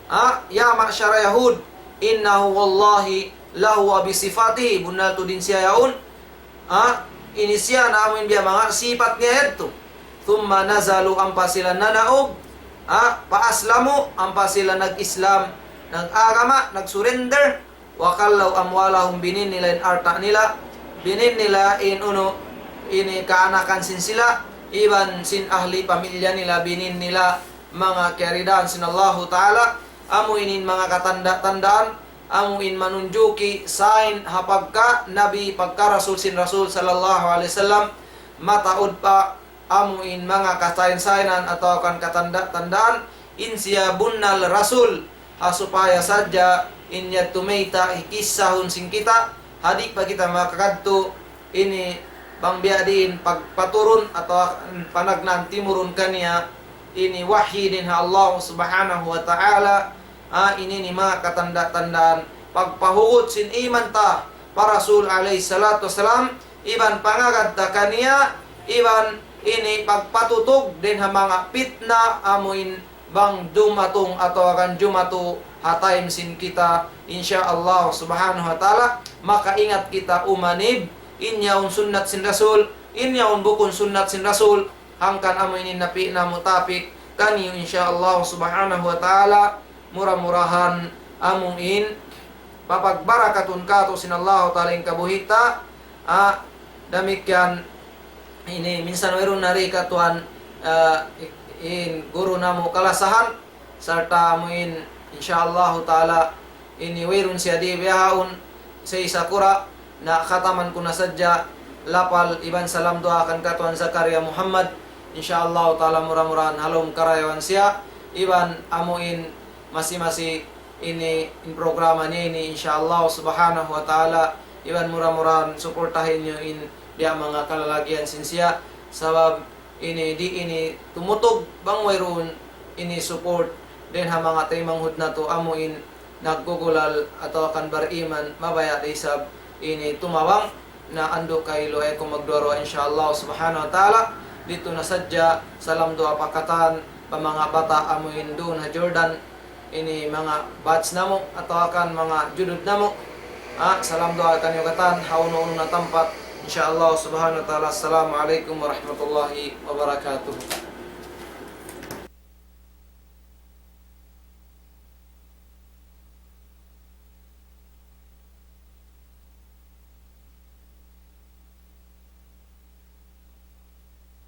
Ha, يا معشر يهود, إنه والله لهو بصفته, bunnal tuud in siya yaun. Ha, ini siya na amu in biya' manga sipat niya yadtu. ثم نزلوا, ampa sila nanaug. Ha, فأسلموا, ampa sila nag-Islam, nag-agama, nag-surrender. وخلوا أموالهم, binin nila in alta' nila, binin nila in unu, ini kaanakan sin sila, iban sin ahli pamilya nila, binin nila manga kiyaridaan sin Allahu Ta'ala, amu ini in manga katanda-tandaan, amu in manunjuki sign ha pagka Nabi, pagka Rasul sin Rasul sallallahu alayhi wasallam, mataud pa amu in manga kasain-sainan atawa kan katanda-tandaan, in siya bunnal Rasul, ha supaya sadja in yadtu mayta' hikissahun sin kita, ha di' pa kita makakadtu, ini bang biya' diin pagpaturun atawa panagnaan timurun kaniya, ini wahyi dayn ha Allah Subhanahu wa Ta'ala, ah, ini in manga katanda-tandaan pagpahugut sin iman ta pa Rasul alayhi salatu wasalam, iban pangagad ta kaniya, iban ini pagpatutug dayn ha manga pitna amu in bang dumatung atawa kan jumatu ha time sin kita, insya Allah Subhanahu wa Ta'ala, makaingat kita umanib, in yaun sunnat sin Rasul, in yaun bukun sunnat sin Rasul, hangkan amu ini in napi' namu' topic kaniyu, insya Allah Subhanahu wa Ta'ala, mura-murahan amu in papagbarakatun katu' sin Allah Ta'ala in kabuhi' ta, ah, damikkiyan ini minsan wayruun na di katuan, ah, in guru namu' kalasahan, sarta' amu in, insya Allah Ta'ala, ini wayruun siya di bihaun, isa-isa ku ra, na khataman ku na sadja lapal iban salam duwaa kan katuan Zakaria Muhammad, insya Allah Ta'ala mura-murahan ha lawm karayawan siya, iban amu in masi-masi ini in programa niya ini, insya Allah Subhanahu wa Ta'ala, iban mura-murahan suportahan niyu in biya' manga kalalagihan sin siya, sabab ini di' ini tumutug bang wayruun ini support dayn ha manga taymanghud natu' amu in naggugulal atawa kan bariman, mabaya' da isab ini tumabang. Na andu' kailu, ayaw ku magduwa-ruwa, insya Allah Subhanahu wa Ta'ala. Didtu na sadja, salam duwaa pa katan pa manga bata' amu in duun ha Jordan, ini manga batch namu' atawa kan manga judud namu'. Ah, salam duwaa kaniyu katan ha unu-unu na tampat, insya Allah Subhanahu wa Ta'ala. Assalamu alaykum warahmatullahi wabarakatuh.